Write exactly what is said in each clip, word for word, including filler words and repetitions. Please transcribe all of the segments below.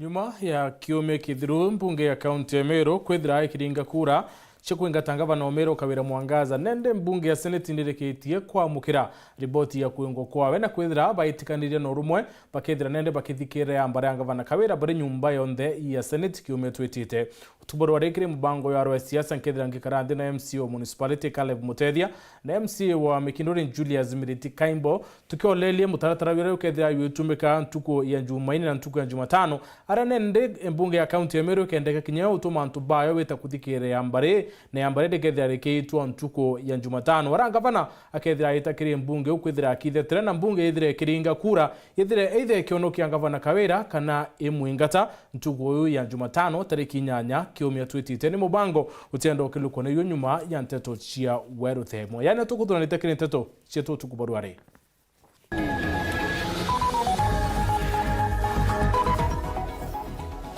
Nyuma ya kiumia kithiru, mbunge ya kaunti ya Meru kwithira ikiringa kura cia kwingata ngavana wa Meru Kawira Mwangaza, nende mbunge ya Seneti nirikitie kwamukira riboti ya kwingwa kwawe na kwithira baitikanirie na urumwe bakethira nende bakithikira ya mbara ya ngavana Kawira bari nyumba yonthe ya Seneti kiumia twitite. Utuku bwa rwari kiri mubango ya rwa siasa nkethira ngikara nthi na M C A wa municipality Caleb Mutethia na M C A wa Mikinduri Julius Miriti Kaimbo, tukiolerie mutaratara uria ukethira yutumika ntuku ya Jumaine na ntuku ya Jumatano, aria nende mbunge ya kaunti ya Meru ikendeka kinya utuma antu bayo bita kuthikira ya mbari, na ya mbari rikethira rikiitwa ntuku ya Jumatano. Ara ngavana akethira aita kiri mbunge ukwithira akithetera na mbunge yithire ikiringa kura, yithire either ikionokia ngavana Kawira kana imwingata ntuku uyu ya Jumatano tariki inyanya kiumia twitite. Ni mubango utienda ukilukwa niyo nyuma ya nteto cia Weru Themo. Yani tukuthuranite kiri nteto cietu utuku bwa rwari.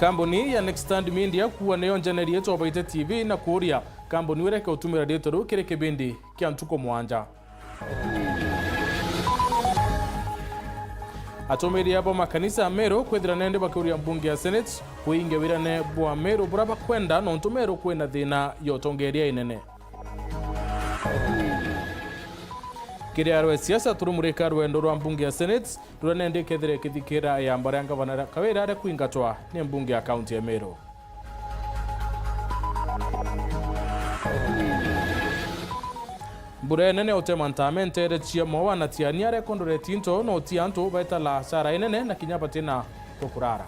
Kambuni ya Next Stand Media kuuga niyo njenerie twa Baite T V na kuuria kambuni ureke utumira riitwa riu kiri kibindi kia ntuku mwanja. Atumiria ba makanisa Meru kwithira nende bakiuria mbunge ya Senate kuingia wirane bwa Meru bura bakwenda nontu Meru kwina thina ya utongeria inene. Kiri arwe siasa turumurika rwendo rwa mbunge ya Senate ruria nende kethire kithikira ya mbara ya ngavana Kawira aria kwingatwa ni mbunge ya kaunti ya Meru. Mbura nene utema ntame ntere cia Moa na Tiania aria kondoreti into no ti antu baitala hasara inene na kinya batina tukurara.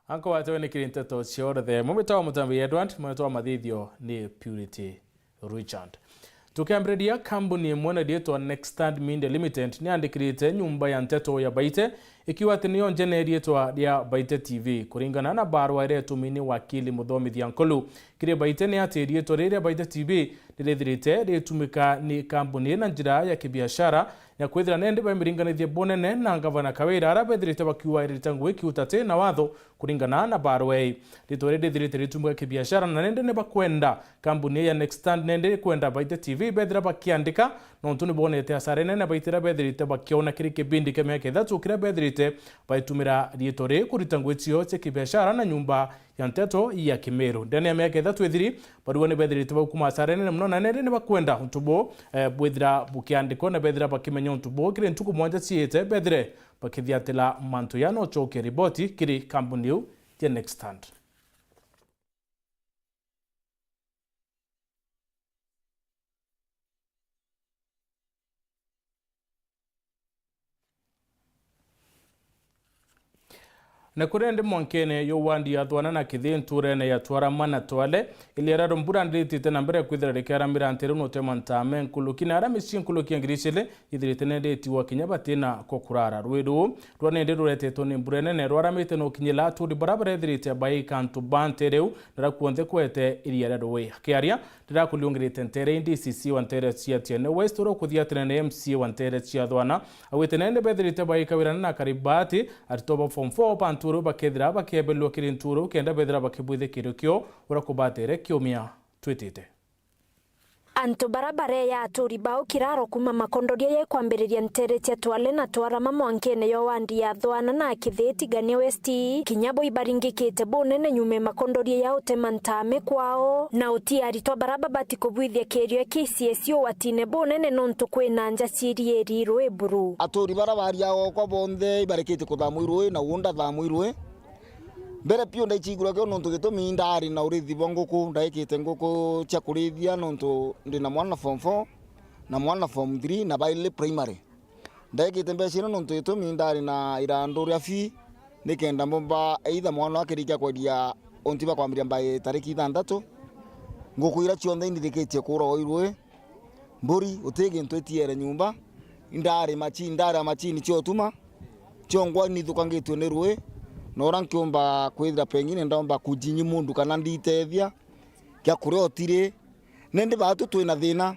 Anko watewe ni kiri nteto cia orothe. Mumita wa mutambi Edward, mweto wa mathithio ni Purity Richard. Tukiambiriria, kambuni imwe na riitwa Next Stand Media Limited niandikirite nyumba ya nteto ya Baite ikiuga ati niyo njene riitwa ria Baite T V. Kuringana na barua iria itumi ni wakili Muthomithia Nkulu kiri Baite, ni ati riitwa riri ria Baite T V nirithirite ritumika ni kambuni na njira ya kibiashara ya kwithira nende baimiringanithie bunene na ngavana Kawira, ara bethirite bakiuga irita ngui kiutati na watho. Kuringana na barua ii, ritwa riri rithirite ritumika kibiashara na nende ni bakwenda kambuni ya Next Stand nende ikwenda Baite T V bethira bakiandika, nontu ni bonete hasara inene Baite iria bethirite bakiona kiri kibindi kia miaka ithatu kiria bethirite baitumira riitwa riri kurita ngui cio cia kibiashara na nyumba ya nteto ya Kimiru. Ndene ya miaka ithatu ithiri, barua ni bethirite baukuma hasara inene mono na nende ni bakwenda untu bu, eh, bwithira bukiandikwa na bethira bakimenya untu bu kiri ntuku mwanja ciite bethire bakithiatira mantu ya no cokia riboti kiri kambuni iu ya Next Stand. Na kuria ndi mwankene yo wandi ya Thwana na Kithi nturene ya Twarama na Twale, iria riria mbura ndiritite na mbere kwithira rikiaramira ntere nutema ntame nkuluki na aria micii nkuluki ya ngiri iciri ithirite nende itigwa kinya batina ko kurara. Rwi ruu rwa nende ruretetwe ni mbura nene rwaramite no kinyila aturi bara barethirite baika antu ba ntere iu na ra kuonthe kwete iria ria rui. Akiaria riria akuriungirite ntere indi D C C wa ntere cia Tiene West uria ukuthiatira ni M C A wa ntere cia Thwana, augite nende bethirite baika wirana na karibati aritwa ba form four ba nturu bakethira bakiebelwa kiri nturu kenda bethira bakibwithikirio kio uria kubatire kiumia twitite. Antu bara bareya aturi bao kiraro kuma makondoria ya ikwambiriria ntere cia Twale na Twarama mwankene yo wandi ya Thwana na Kithi Tigania West, kinya bo ibaringikite bunene nyuma ya makondoria ya utema ntame kwao, na uti aritwa bara babati kubwithia kirio kia I C S I ugwatine bunene nontu kwina nja ciirieri rwi buru. Aturi bara baria okwa bonthe ibarekete kuthamwa i rui na unda thamwa i rui. Mbere piu ndaicigurwa kio nontu gitumi ndaari na urithi bwa nguku, ndaikite nguku cia kurithia nontu ndi na mwana form four na mwana form three na baili primary. Ndaikite mbeca ino nontu gitumi ndaari na irandu ria fee, nikenda mbomba either mwana akirikia kwendia unti bwa kwambiria mbai tariki ithanthatu, nguku iria cionthe indirikitie kuura o i rui, mburi uti gintu itiere nyumba, indaari machi-, indaara machini cia utuma, ciongwa nithukangitue ni rui, na uria nkiumba kwithira pengine ndomba kujinyi mundu kana nditethia, kia kuria utiri, nindi baatu twina thina,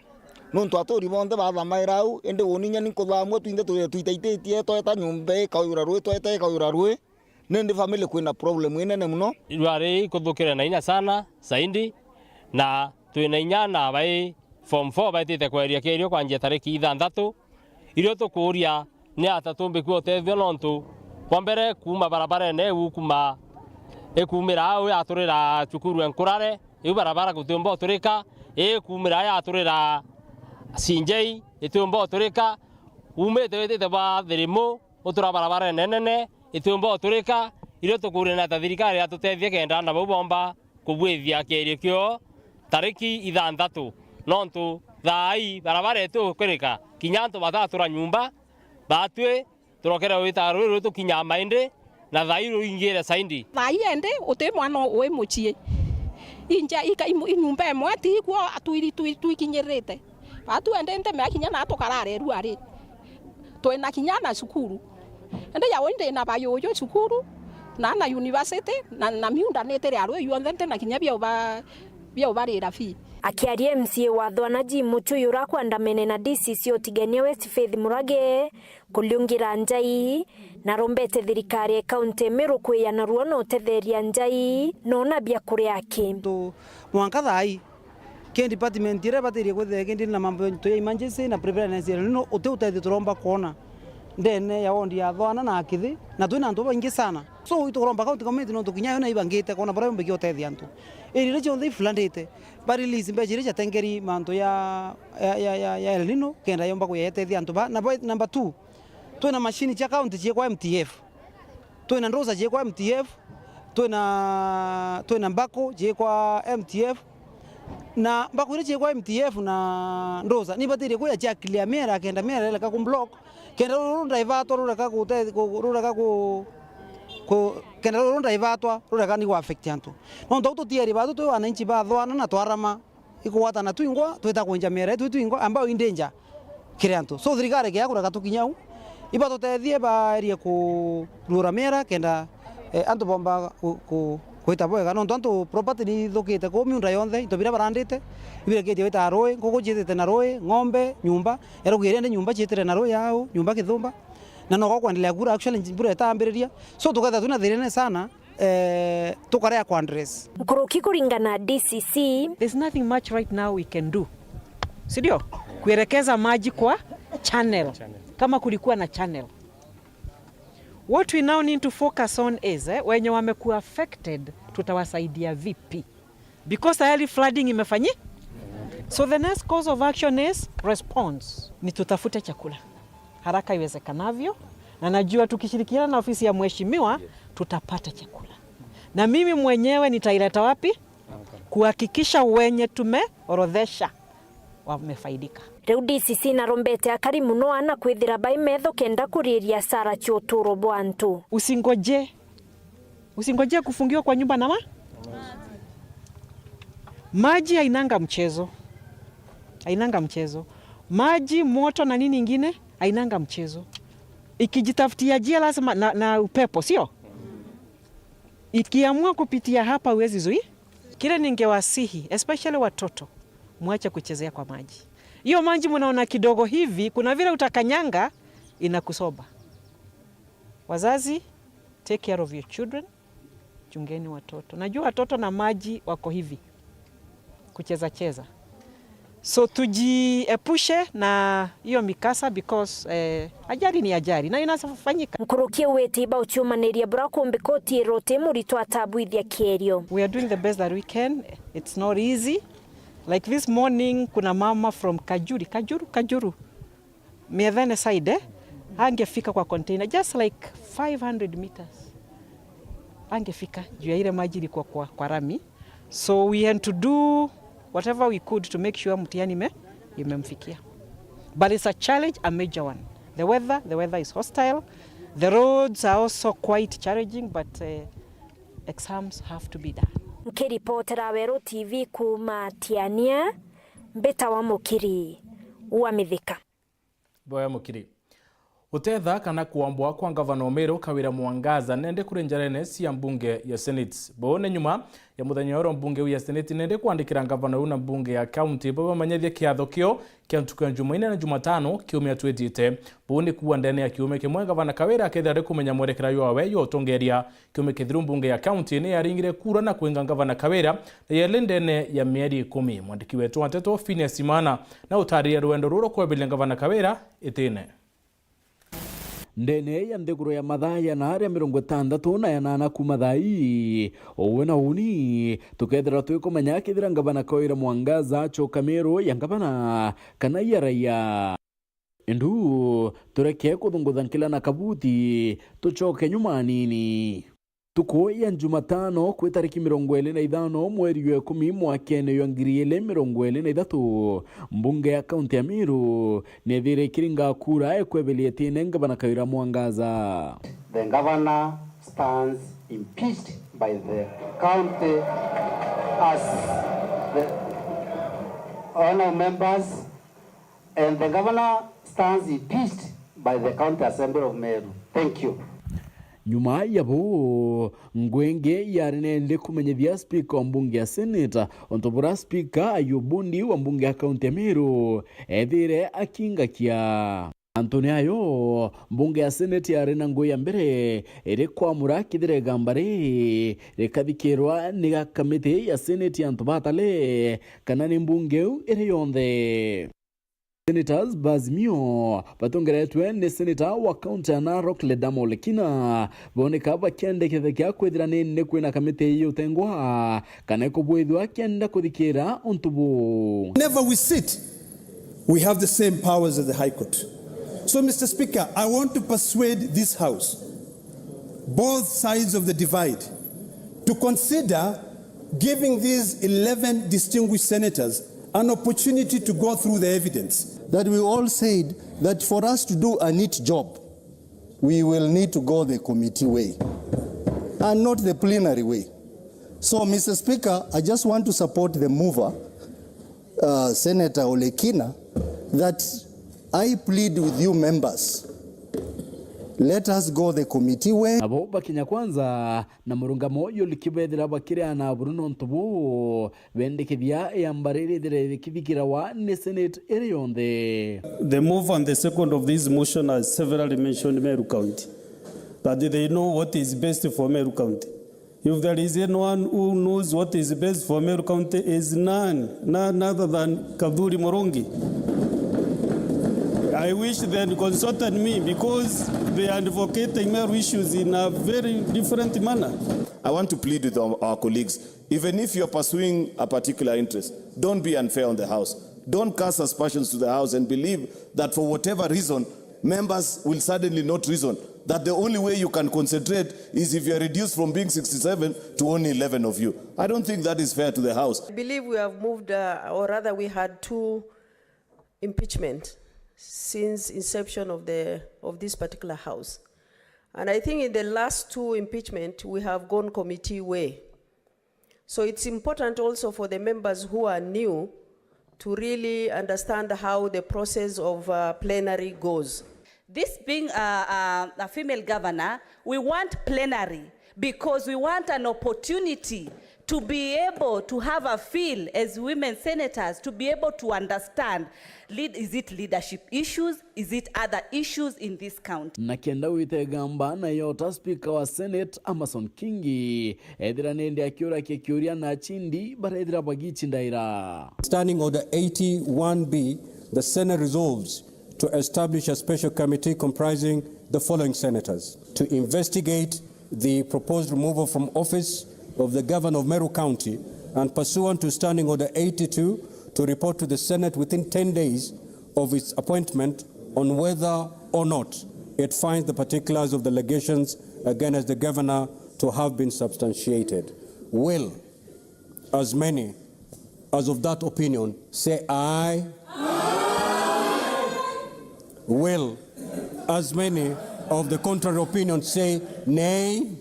nontu aturi bonthe bathamaira au, indi uni inya ni nkuthamua twinthe twi-, twitaititie, tweta nyumba ikauyura rui, tweta ikauyura rui, Nindi family kwina problem inene muno. Irua riri ikuthukire na inya sana zaidi, na twina inya na bai form four baitite kweria kierio kwanjia tariki ithanthatu. Irio tukuuria ni ata tumbikua utethio, nontu kwa mbere kuuma barabarene iu kuma ikumira au yaturira cukuru e Nkurare, iu barabara gutiumba uturika, ikumira yaturira Sinjei itiumba uturika, umite witite ba Thirimu utura barabarene nene itiumba uturika. Irio tukuuria ni ata thirikari yatutethie kenda na bau bomba kubwithia kierio kio tariki ithanthatu, nontu thaa ii barabara itiukurika, kinya antu batatura nyumba, batwi turokere wita ruri rwitukinya maindi, na thaa ii ruringire saindi. Thaa ii endi uti mwana wi mucii, inja ika imu-, inyumba imwe ti ikwo twiri-, twi-, twikinyirite. Batu endi ntemea kinya na tukarare rua ri. Twina kinya na cukuru. Indi ya uu ndi na bayuyu cukuru, na na university, na, na miunda nitire arui yonthe ntina kinya bia uba-, bia ubarira fee. Akiaria M C A wa Thwana Jim Muchui ura akwandamene na D C C utigania West Faith Murage kuriungira njai, na rombete thirikari ya kaunti ya Meru kwiyana ruo na utetheria njai, nona bia kuria aki. Tu-, mwanka thaa ii, Kiri department iria ibatirie kwithira ikindiri na mambo ya emergency na preparedness ya El Nino, uti utethio turomba kwona ndene ya ward ya Thwana na Akithi, na twina antu babaingi sana. So, ituromba county community nontu kinya yo naibangite kwona baria yumbikia utethia antu. Area iria cionthe iflandite, ba release mbeca iria ciatengeri mantu ya, ya, ya, ya, ya El Nino, kenda yomba kuya yatethia antu ba. Na ba, number two, twina machine cia county ciikwa M T F. Twina ndoza ciikwa M T F, twina, twina mbako ciikwa M T F, na mbako iria ciikwa M T F na ndoza ni ibatirie kuya cia clear miera, kenda miera ireka ku block, kenda ruru ruraivatwa rureka gute-, ku-, rureka ku-, ku-, kenda ruru ruraivatwa rureka ni gwa affect antu. Nontu au tutieri batu twi wananchi ba Thwana na twarama, ikugwatana twingwa, twita kunja miera yetu twingwa, ambao i danger kiri antu. So, thirikari kea kureka tukinya au, ibatutethie baerie kurura miera kenda, eh, antu bomba ku-, ku-, kwita bwega. Nontu antu property ni ithukite kuu miunda yonthe, into biria barandite, ibireketie wita rui, nkuku ciitite na rui, ng'ombe, nyumba, erugiria ndi nyumba ciitire na rui au, nyumba kithumba. Na no gwa kwendelea kura, actually, mbura itambiriria. So, tukethira twina thina inene sana, eh, tukarea kwa address. Nkuruki kuringana na D C C. There's nothing much right now we can do. Si ndio? Kuelekeza maji kwa channel. Kama kulikuwa na channel. What we now need to focus on is, eh, wenye wamekuwa affected, tutawasaidia vipi? Because tayari flooding imefanyi-, so the next course of action is response. Ni tutafute chakula haraka iwezekanavyo, na najua tukishirikiana na ofisi ya mheshimiwa, tutapata chakula. Na mimi mwenyewe nitaileta wapi? Kuhakikisha wenye tumeorodhesha wamefaidika. Riu D C C narombete akari muno ana kwithira bai metho kenda kuriria asara cia uturo bwa antu. Usingoje Usingoje kufungiwa kwa nyumba na ma-, maji hainanga mchezo. Hainanga mchezo. Maji, moto na nini ingine, hainanga mchezo. Ikijitafutia njia lazima na, na upepo, sio? Ikiamua kupitia hapa huwezi zui-, kile ningewasihi, especially watoto, mwache kuchezea kwa maji. Hiyo maji mnaona kidogo hivi, kuna vile utakanyanga, inakusoba. Wazazi, take care of your children. Chungeni watoto. Najua watoto na maji wako hivi. Kucheza cheza. So tujiepushe na hiyo mikasa because, eh, ajali ni ajali na inafanyika. Nkuruki augite bauciumaniria bura kumbika utiirwa uti murito atabwithia kierio. We are doing the best that we can. It's not easy. Like this morning, kuna mama from Kajuri, Kajuru, Kajuru. Miethene side, eh? Angefika kwa container, just like five hundred meters. Angefika, juu ya ile maji ilikuwa kwa, kwa rami. So we had to do whatever we could to make sure mtihani ime-, imemfikia. But it's a challenge, a major one. The weather, the weather is hostile. The roads are also quite challenging, but, eh, exams have to be done. Nkiripotera Weru T V kuuma Tiania, mbitawa Mukiri wa Mithika. Boya Mukiri. Gutetha kana kuombwa kwa ngavana o Meru Kawira Mwangaza nende kuri njarene cia mbunge ya Senate. Buu ni nyuma ya muthenya oro mbunge iu ya Senate nende kwandikira ngavana uu na mbunge ya county bo bamenyethie kiatho kio kia ntuku ya Jumaine na Jumatano kiumia twitite. Buu ni kuuga ndene ya kiumia kimwe ngavana Kawira akethira ari kumenya mwerekera jwawe jwa utongeria. Kiumia kithiru mbunge ya county ni yaringire kura na kwinga ngavana Kawira na yeli ndene ya mieri ikumi. Mwandiki wetu wa nteto Phineas Imana na utariria rwendo ruru kweberia ngavana Kawira itine. Ndene ya nthiguru ya mathaa yana aria mirongo itantatu na yanana kuuma thaa ii, uwe na uni, tukethirwa twikumenya kethira ngavana Kawira Mwangaza acoka Meru ya ngavana kana ya raia. Indu, tureke kuthungutha nkila na kabuti, tucoke nyuma anini. Ntuku ya Jumatano kwi tariki mirongo iri na ithano mweri jwa ikumi mwakene jwa ngiri iri mirongo iri na ithatu, mbunge ya kaunti ya Meru nethire ikiringa kura ekweberia itine ngavana Kawira Mwangaza. The governor stands impeached by the county as the honourable members. And the governor stands impeached by the County Assembly of Meru. Thank you. Nyuma ya buu, ngui ingi yari nende kumenyithia spika wa mbunge ya Senate, untu buria spika Ayub Bundi wa mbunge ya kaunti ya Meru ethire akingakia. Antuni ayo, mbunge ya Senate yari na ngui ya mbere iri kwamura kethira igamba riri rikathikirwa ni ga kamiti ya Senate ya antu batale kana ni mbunge iu iri yonthe. Senators ba Azimio batongeretwe ni senator wa kaunti ya Narok Ledama Ole Kina boneka bakiendekethekea kwithira ni ni kwina kamiti iutengwa kana ikubwithwa kienda kuthikira untu buu. Whenever we sit, we have the same powers as the High Court. So, Mister Speaker, I want to persuade this House, both sides of the divide, to consider giving these eleven distinguished senators an opportunity to go through the evidence. That we all said that for us to do a neat job, we will need to go the committee way and not the plenary way. So, Mister Speaker, I just want to support the mover, uh, Senator Ole Kina, that I plead with you members, let us go the committee way. Nabo ba Kenya Kwanza na murungamo uyu likibethira bakiriana buru nontu buu bendekithia iamba riri rithire rikithikirawa ni Senate iri yonthe. The mover and the second of this motion has severally mentioned Meru County, that they know what is best for Meru County. If there is anyone who knows what is best for Meru County, is none, none other than Kathuri Morongi. I wish they had consulted me because they are advocating Meru issues in a very different manner. I want to plead with our, our colleagues, even if you're pursuing a particular interest, don't be unfair on the House. Don't cast aspersions to the House and believe that for whatever reason, members will suddenly not reason that the only way you can concentrate is if you are reduced from being sixty-seven to only eleven of you. I don't think that is fair to the House. I believe we have moved, uh, or rather we had two impeachment since inception of the, of this particular House. And I think in the last two impeachment, we have gone committee way. So it's important also for the members who are new to really understand how the process of, uh, plenary goes. This being a, a, a female governor, we want plenary because we want an opportunity to be able to have a feel as women senators, to be able to understand, lead, is it leadership issues? Is it other issues in this county? Na kenda gwita igamba na yota, spika wa Senate Amason Kingi ethira nindi akiurakia kiuria na Chindi barethira bagichi ndaira. Standing Order eighty-one B, the Senate resolves to establish a special committee comprising the following senators: to investigate the proposed removal from office of the governor of Meru County, and pursuant to Standing Order eighty-two, to report to the Senate within ten days of its appointment on whether or not it finds the particulars of the allegations against the governor to have been substantiated. Will as many as of that opinion say aye? Will as many of the contrary opinion say nay?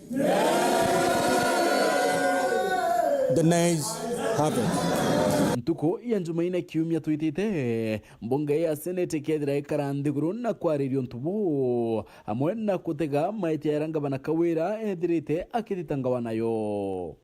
The nays have it. Ntuku ya Njumaine kiumia twitite, mbunge ya Senate ikethira ikara nthiguru na kwariria untu buu, amwe na kutega maitia jaria ngavana Kawira ethirite akithitangwa nayo.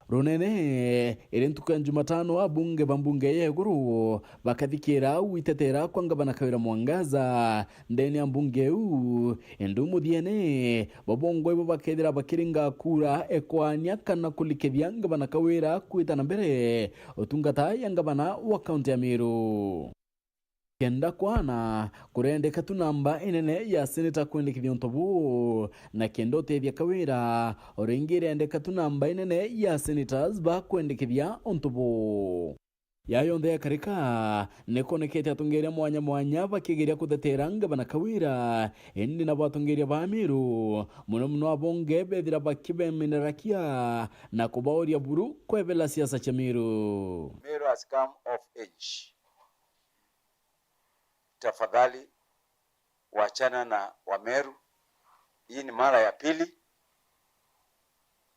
Runene, iri ntuku ya Njumatano, abunge ba mbunge ya iguru bakathikira gwitetera kwa ngavana Kawira Mwangaza ndene ya mbunge iu. Indi muthiene, bo bongwa ibo bakethira bakiringa kura ekwania kana kurikithia ngavana Kawira kwita na mbere utungata ya ngavana wa kaunti ya Meru. Kenda kwana, kurendeka tu namba inene ya seneta kwendekithia untu buu, na kenda utethia Kawira, o ringi irendeka tu namba inene ya senators ba kwendekithia untu buu. Ya yonthe yakarika, ni kwonekete atongeria mwanya mwanya bakigeria kuthetera ngavana Kawira, indi nabo atongeria ba Meru, muno muno abonge bethira bakibemenerakia na kubauria buru kwebela siasa cia Meru. Meru has come of age. Tafadhali wachana na Wameru. Hii ni mara ya pili.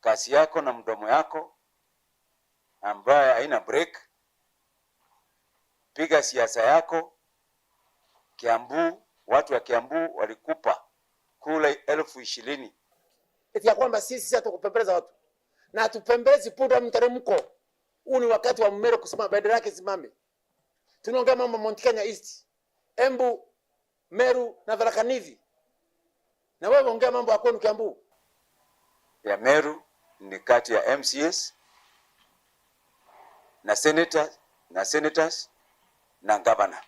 Kazi yako na mdomo yako ambaye haina break. Piga siasa yako. Kiambu, watu wa Kiambu walikupa kura elfu ishirini. Eti ya kwamba sisi, sisi hatukupembeleza watu. Na hatupembelezi punda mteremko. Huu ni wakati wa Mmeru kusimama, bendera yake isimame. Tunaongea mambo Mount Kenya East, Embu, Meru na Tharaka Nithi. Na wewe ongea mambo ya kwenu Kiambu. Ya Meru ni kati ya M C As na senator, na senators na governor.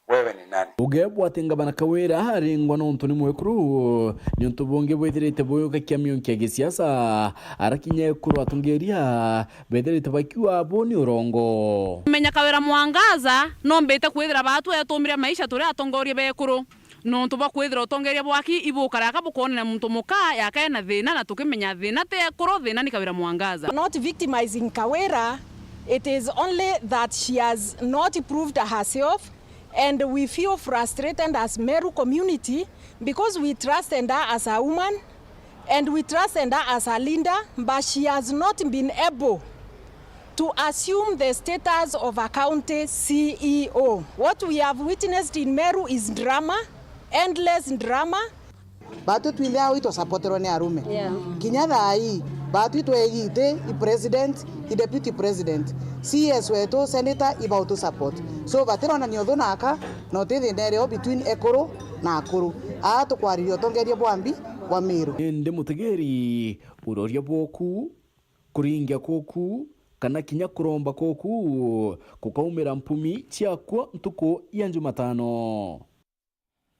Wewe ni nani? Uge bwati ngavana Kawira aringwa nontu ni mwekuru, niuntu bungi bwithirite buyukakia miunki ya gisiasa, arakinya ekuru atongeria bethirite bakiuga bo ni urongo. Menya Kawira Mwangaza, nombite kwithira baatu etumire maisha turi atongoria bekuru. Nontu bwa kwithira utongeria bwaki ibukara aka bukonera muntu muka yaka ena thina, na tukimenya thina ti ekuru, thina ni Kawira Mwangaza. Not victimizing Kawira, it is only that she has not proved herself, and we feel frustrated as Meru community because we trusted her as a woman, and we trusted her as a leader, but she has not been able to assume the status of a county C E O. What we have witnessed in Meru is drama, endless drama. Baatwi twinthe au itwasapoterwa ni arume. Yeah. Kinya thaa ii, baatwi twegite i president, i deputy president, C S wetu, senator, ibautu support. So, batironania uthu naka, na uti thina irio between ekuru na akuru. Aa tukwariria utongeria bwa mbi bwa Meru. Indi mutegeri, uroria bwoku, kuringia kuku, kana kinya kuromba kuku, kukaumira mpumi ciakwo ntuku ya Njumatano.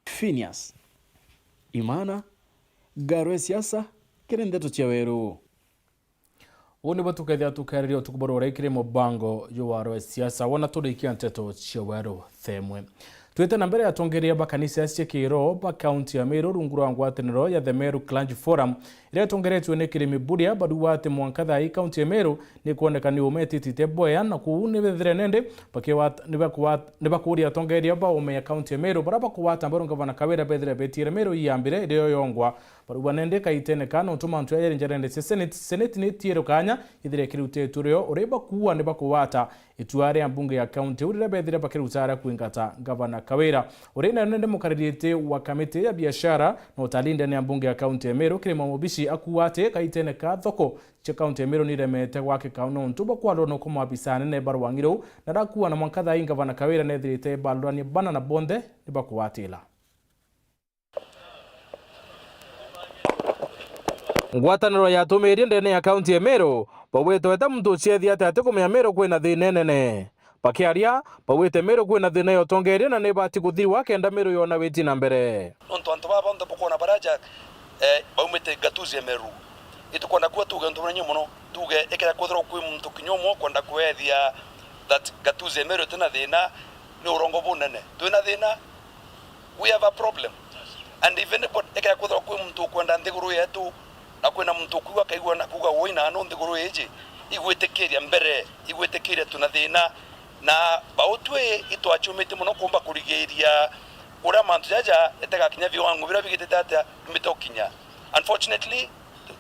Phineas Imana, Ngaro ya Siasa, kiri Ndeto cia Weru. Uu nibo tukethia tukariria utuku bwa rurai kiri mubango jwa Ngaro ya Siasa, wona turikia nteto cia weru themwe. Twite na mbere, atongeria ba kanisa cia kiroho ba kaunti ya Meru rungu rwa ngwataniro ya The Meru Clergy Forum, iria itongeretue ni Kirimi Buria, barauga ati mwanka thaa ii kaunti ya Meru ni kwoneka ni umetitite bwea, na kuu ni bethire nende bakiwat-, ni bakuwat-, ni bakuria atongeria ba ume ya kaunti ya Meru, baria bakuwata mbaru ngavana Kawira bethire betiere Meru iyambire irio yongwa. Barauga nende kaitene ka nontu mantu jaja jari njarende cia Senate, Senate ni itiere kanya ithire ikiruta itua rio uria bakuua ni bakuwata itua ria mbunge ya kaunti iu riria bethire bakiruta aria kwingata ngavana Kawira. Uria nayo nende mukaririti wa kamiti ya biashara na utalii ndene ya mbunge ya kaunti ya Meru, Kirima Mubici, akuuga ati kaitene ka thoko cia kaunti ya Meru niremete gwakika nontu bwa kwarwa na ukoma abisa anene ba rwang'i ruu, na rakuua na mwanka thaa ii ngavana Kawira nethirite barurania bana na bonthe ni bakuwatila. Ngwataniro ya atumiiria ndene ya kaunti ya Meru baugite weta muntu uciethia ati atikumenya Meru kwina thina inene. Bakiaria, baugite Meru kwina thina ya utongeria na nibati kuthirwa kenda Meru yona witi na mbere. Nontu antu baba bonthe bukwona baraja, eh, baumite gatuzi ya Meru. Itukwenda kuwa tuge untu bunene mono, tuge ikira kwithirwa kwi muntu kinya umwe ukwenda kwethia that gatuzi ya Meru itina thina, ni urongo bunene. Twina thina, we have a problem. And if anybody, ikira kwithirwa kwi muntu ukwenda nthiguru yetu, na kwina muntu ukwigua akaigua na kuuga, "Woi, na no nthiguru iji igwitikiria mbere, igwitikiria tuna thina." Na bautwi itwachumite mono kumba kurigiria uria mantu jaja itegakinya viwango biria bigitite atia bimite ukinya. Unfortunately,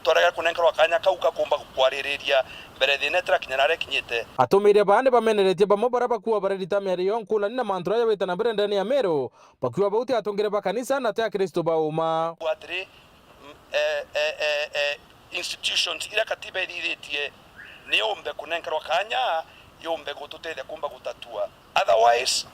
Twarega kunenkerwa kanya kau ka kumba kwaririria mbere thina itirakinya naria ikinyite. Atumiire baa ni bameneretie bamwe baria bakua bararita miario nkulani na mantu jaria jawite na mbere ndene ya Meru, bakiuga bau ti atungire ba kanisa na ti Akristu ba uma. Atiri, m-, eh, eh, eh, eh, institutions iria katiba iriritie ni yumbe kunenkerwa kanya, yumbe gututethia kumba gutatua. Otherwise,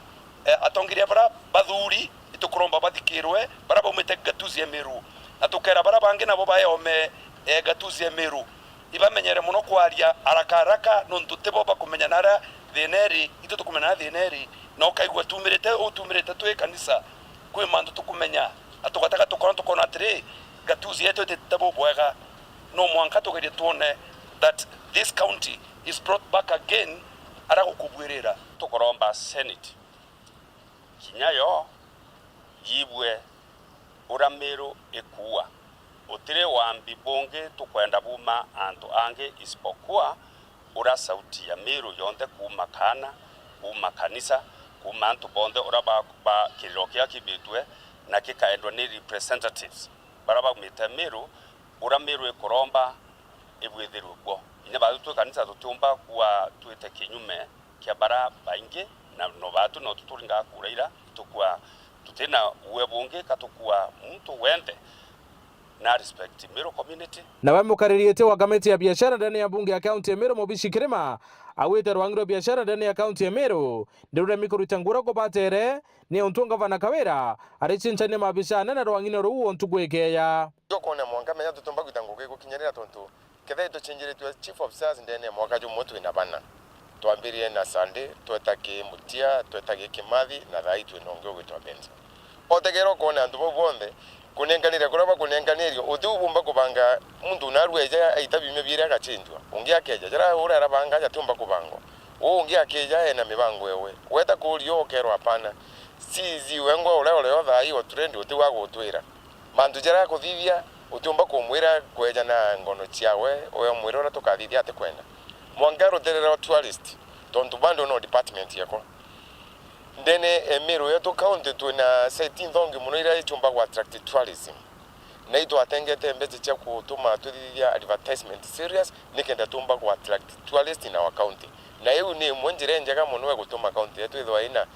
eh, atongeria bara bathuri, itukuromba bathikirwe, bara baumite gatuzi ya Meru. Na tukera bara bangi nabo baeome, eh, gatuzi ya Meru. Ibamenyere mono kwaria haraka haraka, nontu tibo bakumenya naria thina iri, itu tukumenya naria thina iri. Na ukaigua tumirite, utumirite twi kanisa, kwi mantu tukumenya. Na tugatega tukona, tukona atiri, gatuzi yetu itite bubwega. No mwanka tugerie twone that this county is brought back again, ara gukubwirira. Tukuromba Senate kinya yo yibue uria Meru ikuua. Utiri wambi bungi tukwenda buma antu angi isipokuwa uria sauti ya Meru yonthe kuuma kaana, kuuma kanisa, kuuma antu bonthe uria ba, ba kiriro kiria kibitwe na kikaendwa ni representatives baria baumite Meru, uria Meru ikuromba ibwithirwe kuo. Inya baathu twi kanisa tutiumba kuwa twite kinyume kia bara baingi, na no baathu no tuturinga kura ira tukua tutina uwe bungi ka tukua muntu wenthe na respect Meru community. Nawe mukariritie wa kamiti ya biashara ndene ya bunge ya kaunti ya Meru, Mubici Kirima, awite rwangi rwa biashara ndene ya kaunti ya Meru ndiruremi kuruta ngura kubatere ni untu ngavana Kawira aricinchania mabica anene rwang'ine ruu untu gwikeya. Tukwona mwanka menya tutumba gwita ngugi gukinyirira tontu kethira itucinjiritwe chief officers ndene ya mwaka jumwe twina bana. Twambirie na Sande, tweta ki Mutia, tweta ki Kimathi, na thaa ii twina ungi ugwitwa Benson. Otegera ukoona antu bau bonthe kunenkanire kuria bakunenkanirue, uti ubumba kubanga muntu narua eja aita biumia biiri agacinjwa, ungi akeja, jara uria arabanga jatiumba kubangwa, uu ungi akija ena mibango ewe. Weta kuuria ukerwa apana. C E C wengwa uria urio thaa ii o trend uti wa gutwira. Mantu jaria akuthithia, utiumba kumwira kweja na ngono ciawe, we umwire uria tukathithia atikwenda. Mwanka rutere rwa tourist, tontu bado no department yako. Ndene e Meru yetu county twina site inthongi mono iria iciumba ku attract tourism. Na itwatengete mbeca cia gutuma tuthithia advertisement serious nikenda tumba ku attract tourist in our county. Na iu ni imwe njira injega mono ya gutuma county yetu ithwa ina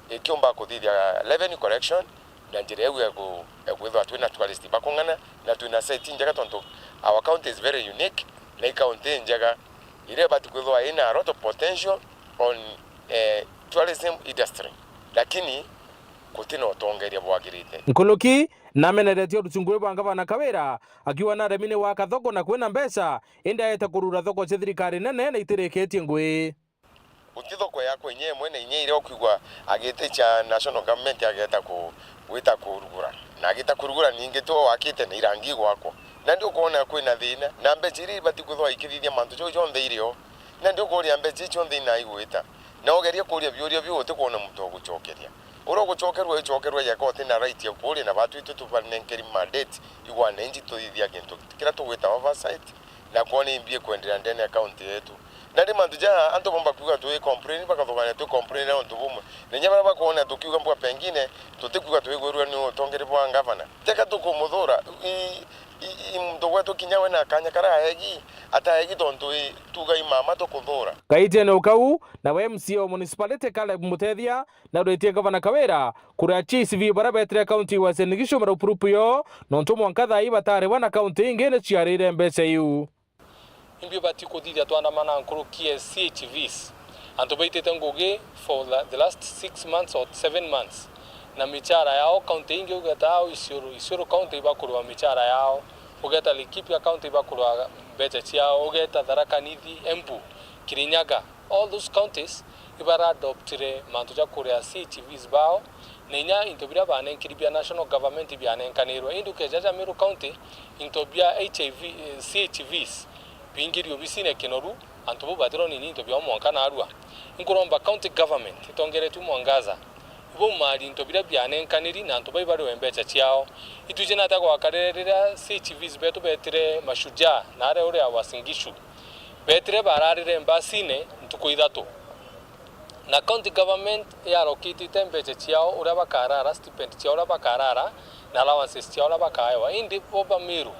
ikiumba kuthithia revenue collection, na njira iu ya ku-, ya kwithwa twina tourist bakung'ana, na twina site injega tontu our county is very unique, na i county injega iria ibati kwithwa ina a lot of potential on, eh, tourism industry, lakini gutina utongeria bwagirite. Nkuluki nameneretie urucungu bwa ngavana Kawira, akiuga naremi ni waka thoko na kwina mbeca, indi aete kurura thoko cia thirikari nene na itirikitie ngui. Guti thoko yakwa inya imwe na inya iria ukiigua agiticha national government ageta ku-, gwita kurugura. Na agita kurugura ningi tu wakite na irangi gwakwa. Na ndi ukwona kwina thina, na mbeca iria ibati kwithwa ikithithia mantu jau jonthe irio. Na ndi ukuria mbeca icio nthe ina igwita. Na ugerie kuria biuria biu utikwona muntu ugucokeria. Uria ugucokerua icokerua yeka uti na right ya kuuria na batu itu tubanenkeri mandate igwana inji tuthithia gintu kiria tugwita oversight. Na kwona imbi ikwenderea ndene ya county yetu. Na ndi mantu ja antu bomba kuuga twi complain, bakathugania twi complain na untu bumwe. Na inya baria bakwona tukiuga mbwa pengine tutikuuga twigwirua ni utongeri bwa ngavana. Teka tukumuthura, i, i, i muntu gwetu kinya we na kanya karia aegi, ataegi tontu i, tuuga i mama tukuthura. Gaitiene ukau, nawe M C A wa municipality Caleb Mutethia nauritie ngavana Kawira kuria C C V baria betire county Uasin Gishu marupurupu yo, nontu mwanka thaa ii batariwa na county ingi ni ciarire mbeca iu. Imbi bati kuthithia twandamana nkuruki ya C H Vs. Antu baitite ngugi for the, the last six months or seven months. Na michara yao, county ingi ugeta au Isiolo, Isiolo county ibakurwa michara yao. Ugeta Laikipia county ibakurwa mbeca ciao. Ugeta Tharaka Nithi, Embu, Kirinyaga. All those counties ibara adoptire mantu ja kuria C H Vs bao, na inya into biria banenkiri bia national government bianenkanirwe. Indi ukeja ja Meru County, into bia H I V, eh, C H Vs biingiri obisine Kinoru, antu bau batirwa ni into biao mwanka narua. Inkuromba county government itongeretue mwangaza, ibaumari into biria bianenkaniri na antu bai bariwe mbeca ciao. Itwiji nata gwakarire riria C H Vs betu betire Mashujaa, na aria uria Uasin Gishu. Betire bararire mbasine ntuku ithatu. Na county government yarokitite mbeca ciao uria bakarara, stipend ciao uria bakarara, na allowances ciao uria bakaewa. Indi bo ba Meru,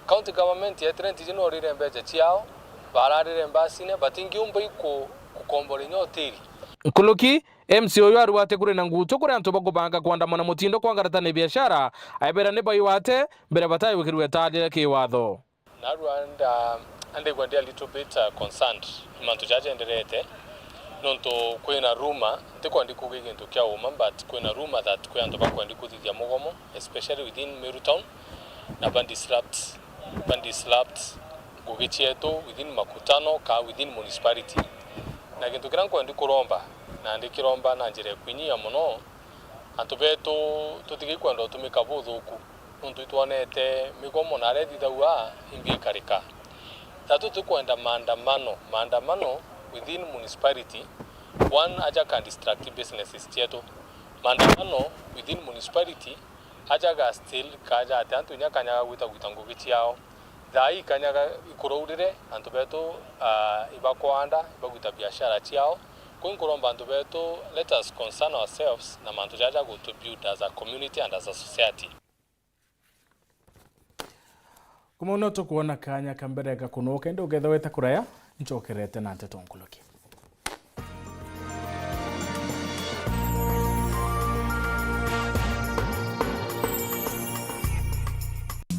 County government yeetire ntiji noorire mbecha ciao, baararire mbasine, but ingiumba iku-, kukombora inya hoteli. Nkuluki, M C A uyu arua ati kuri na ngutu kuri antu bakubanga kwandamana mutindo kwangaratania biashara, aibera ni baiwate mbere bataigwikirwe taarire kiwatho. Narua nda-, andaigua ndi a little bit, uh, concerned ni mantu jaja jaenderete, nontu kwina rumor, ntikwendi kuuga i gintu kia uma, but kwina rumor that kwi antu bakwendi kuthithia mugomo, especially within Meru town, na ba disrupt, ba disrupt ngugi cietu within makutano ka within municipality. Na gintu kiria nkwendi kuromba, na ndikiromba na njira ikuinyia mono, antu betu tutigikwenda utumika buthuku. Nontu itwonete migomo na aria ithithagua imbi ikarika. Tha tutikwenda maandamano, maandamano within municipality, one, aja ka distract businesses cietu. Maandamano within municipality, aja ga still kaja ati antu inya kanya ga gwita gwita ngugi ciao. Thaa ii kanya ga ikuraurire, antu betu, ah, ibakwanda, ibagwita biashara ciao. Kwi nkuromba antu betu, let us concern ourselves na mantu jaja gutu build as a community and as a society. Kumauno tukwona kanya ka mbere ga kunuka, indi ukethirwa wita kuraya, ncokerete na nteto nkuluki.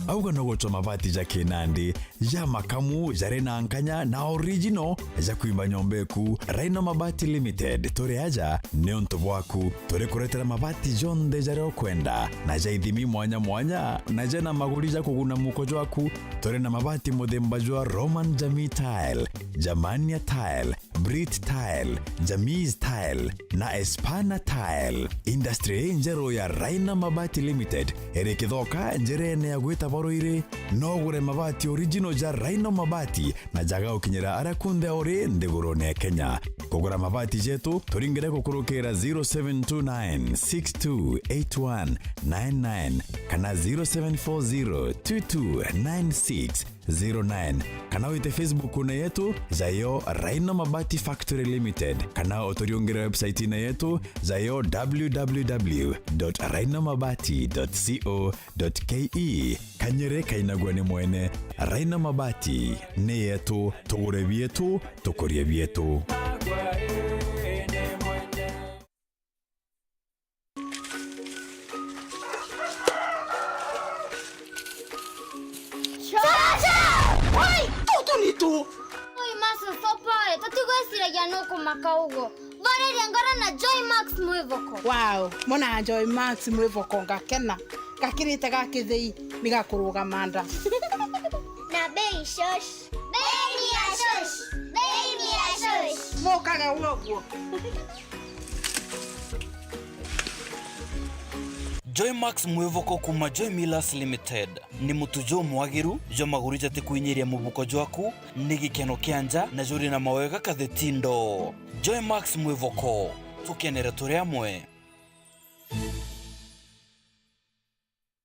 Auga no gucwa mabati ja kinandi, ja makamu, jari na nkanya na original, ja kwimba nyomba eku. Rhino Mabati Limited, turi aja niuntu bwaku. Turi kuretera mabati jonthe jaria ukwenda, na ja ithimi mwanya mwanya, na jena maguri ja kuguna muko jwaku. Turi na mabati muthemba jwa Roman Jamii Tile, Germania Tile, Brit Tile, Jamis Tile, na Espana Tile. Industry injeru ya Rhino Mabati Limited iri Kithoka, njirene ya gwita Boruiri. No ugure mabati original ja Rhino Mabati na jaga gukinyira aria kunthe uri nthigurune ya Kenya. Kugura mabati jetu, turingire gukurukira zero seven two nine six two eight one nine nine kana zero seven four zero two two nine six zero nine, kana wite Facebook-une yetu, jayo Rhino Mabati Factory Limited, kana uturiungire website-ine yetu, jayo w w w dot rhino mabati dot co dot k e. Kanyere kainagua ni mwene. Rhino Mabati ni yetu, tugure bietu, tukurie bietu. Chacha! Oi, tutu ni tu. Oi, maso sopa, tutigwiciragia nukumaka uguo. Boreria ngoro na Joy Max Mwivoko. Wow, mona Joy Max Mwivoko ngakena. Gakirite ga kithei ni gakurugama nda. Na bei shosh. Bei ni ya shosh. Bei ni ya shosh. Mukage uguo. Joy Max Mwivoko kuma Joy Millers Limited. Ni mutu jumwagiru jwa maguri jatikwinyiria mubuko jwaku, ni gikeno kia nja na juri na mawega kathetindo. Joy Max Mwivoko, tukenere turi amwe.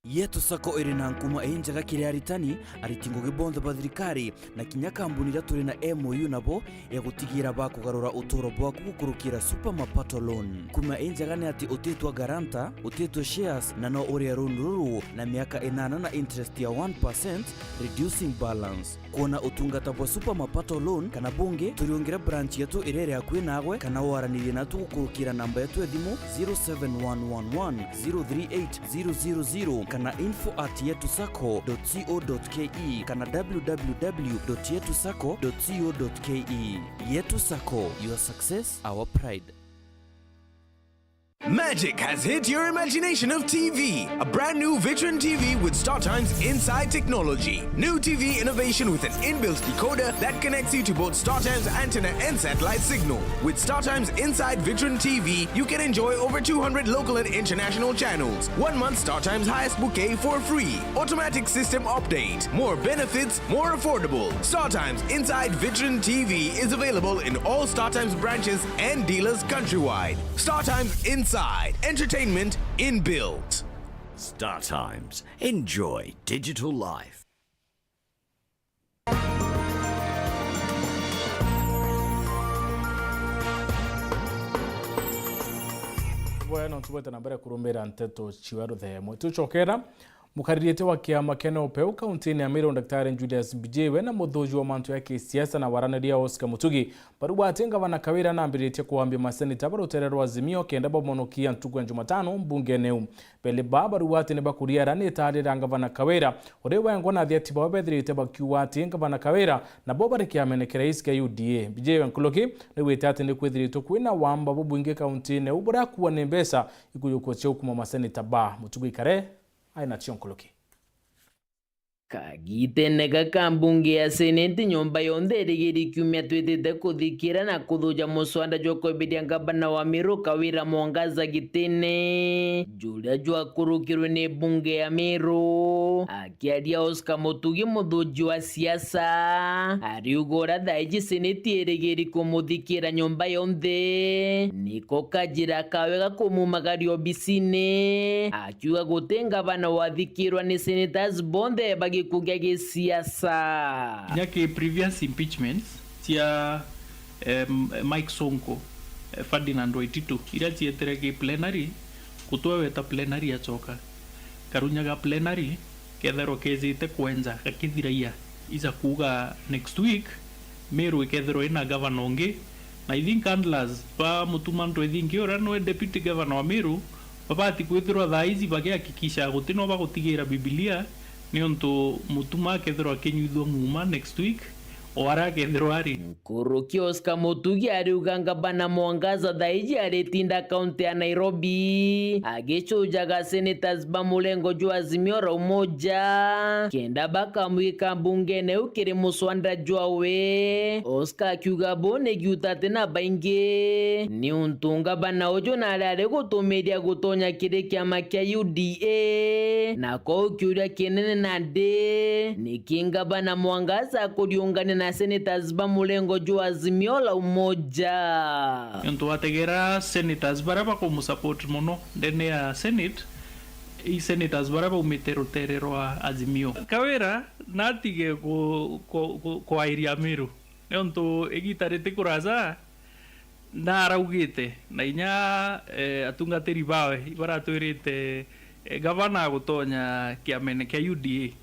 Yetu Sacco iri na nkuma injega kiri aritani, ariti ngugi bonthe ba thirikari, na kinya kambuni iria turi na M O U nabo ya gutigira bakugarura uturo bwaku gukurukira Super Mapato Loan. Nkuma injega ni ati utitwa guarantor, utitwa shares, na no urie loan ruru na miaka inana na interest ya one percent, reducing balance. Kwona utungata bwa Super Mapato Loan kana bungi, turiungire branch yetu iria iri akui nagwe, kana waranirie natu gukurukira namba yetu ya thimu zero seven one one one zero three eight zero zero zero kana info at yetu sacco dot co dot k e kana w w w dot yetu sacco dot co dot k e. Yetu Sacco, your success, our pride. Magic has hit your imagination of T V. A brand new Vitron T V with StarTimes inside technology. New T V innovation with an inbuilt decoder that connects you to both StarTimes antenna and satellite signal. With StarTimes inside Vitron T V, you can enjoy over two hundred local and international channels. One month StarTimes highest bouquet for free. Automatic system update. More benefits, more affordable. StarTimes inside Vitron T V is available in all StarTimes branches and dealers countrywide. StarTimes Inside. Entertainment inbuilt. StarTimes. Enjoy digital life. Bwega, no tubwete na mbere kurumbira nteto cia ruthemo. Tucokera Mukariritie wa kiama kia NOPEU kauntine ya Meru, Daktari Julius Mbijiwe, na muthuji wa mantu ya kisiasa na waraniria Oscar Mutugi, barauga ati ngavana Kawira nambiritie kuambia maseneta ba rutere rwa Azimio kenda bamonokia ntuku ya Jumatano mbungene iu. Beli ba barauga ati ni bakuriara ni taarira ngavana Kawira, uria wengwa na athiati bao bethirite bakiuga ati ngavana Kawira nabo bari kiamene kia rais kia U D A. Mbijiwe nkuruki ni wite ati ni kwithiritwe kwina wamba bubwingi kauntine iu buria akua ni mbeca ikujukua cia ukuma maseneta ba. Mutugi Ikare ai nacio nkuruki. Kagitene gaka mbunge ya Seneti, nyomba yonthe irigiri kiumia twitite kuthikira na kuthuja muswanda jwa kweberia ngavana wa Meru Kawira Mwangaza gitine, juria jwakurukirwe ni mbunge ya Meru. Akiaria Oscar Mutugi, muthuji wa siasa, ariuga uria thaiji Seneti irigiri kumuthikira nyomba yonthe, niko kajira kawe ga kumumagaria obisine, akiuga guti ngavana wathikirwa ni senators bonthe ba gikugia gisiasa. Kinya ki previous impeachments cia, em, Mike Sonko, eh, Ferdinand Waititu, iria cietire ki plenary, Kutua weta plenary acoka. Karunyaga plenary, kethirwa kejite kwenja gakithiraia. Ija kuuga next week, Meru ikethirwa ina gavana ungi, na I think handlers ba Mutuma M'Ethingia uria niwe deputy governor wa Meru, babati kwithirwa thaa iji bagihakikisha guti no bagutigira Bibilia, niuntu Mutuma akethirwa akinyuithua ng'uma next week, o aria akethirwa ari. Nkuruki Oscar Mutugi ariuga ngavana Mwangaza thaiji aritinda kaunti ya Nairobi, agicujaga senators ba murengo jwa Azimio la Umoja, kenda bakamwika mbungene iu kiri muswanda jwawe. Oscar akiuga buu ni giuta ati na baingi, niuntu ngavana uju nari ari gutumiria gutonya kiri kiama kia U D A, na kou kiuria kinene nandi, niki ngavana Mwangaza akuriungania na senators ba murengo jwa Azimio la Umoja? Niuntu wategera senators baria bakumusupport mono ndene ya Senate, i senators baria baumite rutere rwa Azimio. Kawira natige ku-, ku-, ku-, kwairia Meru, niuntu igita ritikuraja, naraugite, na inya, eh, atungatiri bawe ibaratwirite, eh, gavana agutonya kiamene kia U D A.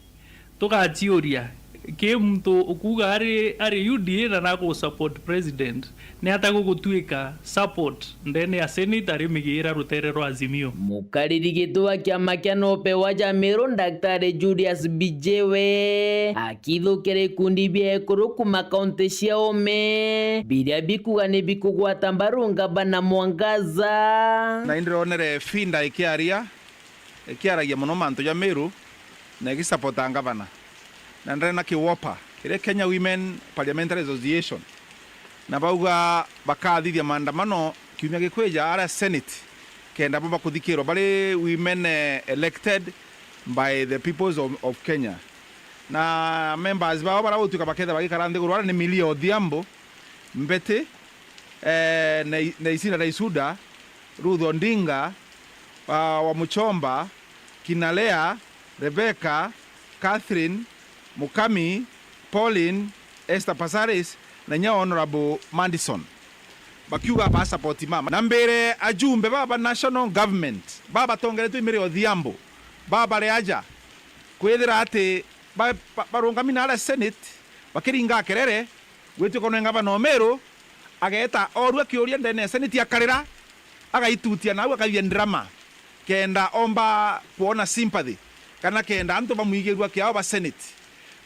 Tugaciuria, ki muntu ukuuga ari, ari U D A na nagu support president, ni ata gugutuika support ndene ya Senate ari migiira rutere rwa Azimio? Mukariri giti wa kiama kia NOPEU wa Meru, Daktari Julius Mbijiwe, akithukira ikundi bia ekuru kuma kaunti cia ome, biria bikuga ni bikugwata mbaru ngavana Mwangaza. Na indironere Finda ikiaria, ikiaragia mono mantu ja Meru, na igisapota ngavana. Na ndari na kiwopa, kiri Kenya Women Parliamentary Association. Na bauga bakathithia maandamano kiumia gikwija aria Senate, kenda bo bakuthikirwa bari women, eh, elected by the peoples of, of Kenya. Na members bao baria gutuika bakethira bagikara nthiguru aria ni Millie Odhiambo, Mbete, eh, Nei-, Neicina Naisuda, Ruth Odinga, ah, Wamuchomba, Kinalea, Rebecca, Catherine, Mukami, Pauline, Esther Passaris, na inya Honourable Madison. Bakiuga ba support mama. Na mbere ajumbe baba national government, baba batongeretwe i Millie Odhiambo, baba bari aja, kwithira ati ba-, ba-, barungami na aria Senate, bakiringa kerere, gwituika ni ngavana o Meru, ageeta oorua kiuria ndene ya Senate akarira, agaitutia nau akathithia drama, kenda omba kwona sympathy, kana kenda antu bamwigirua kiao ba Senate.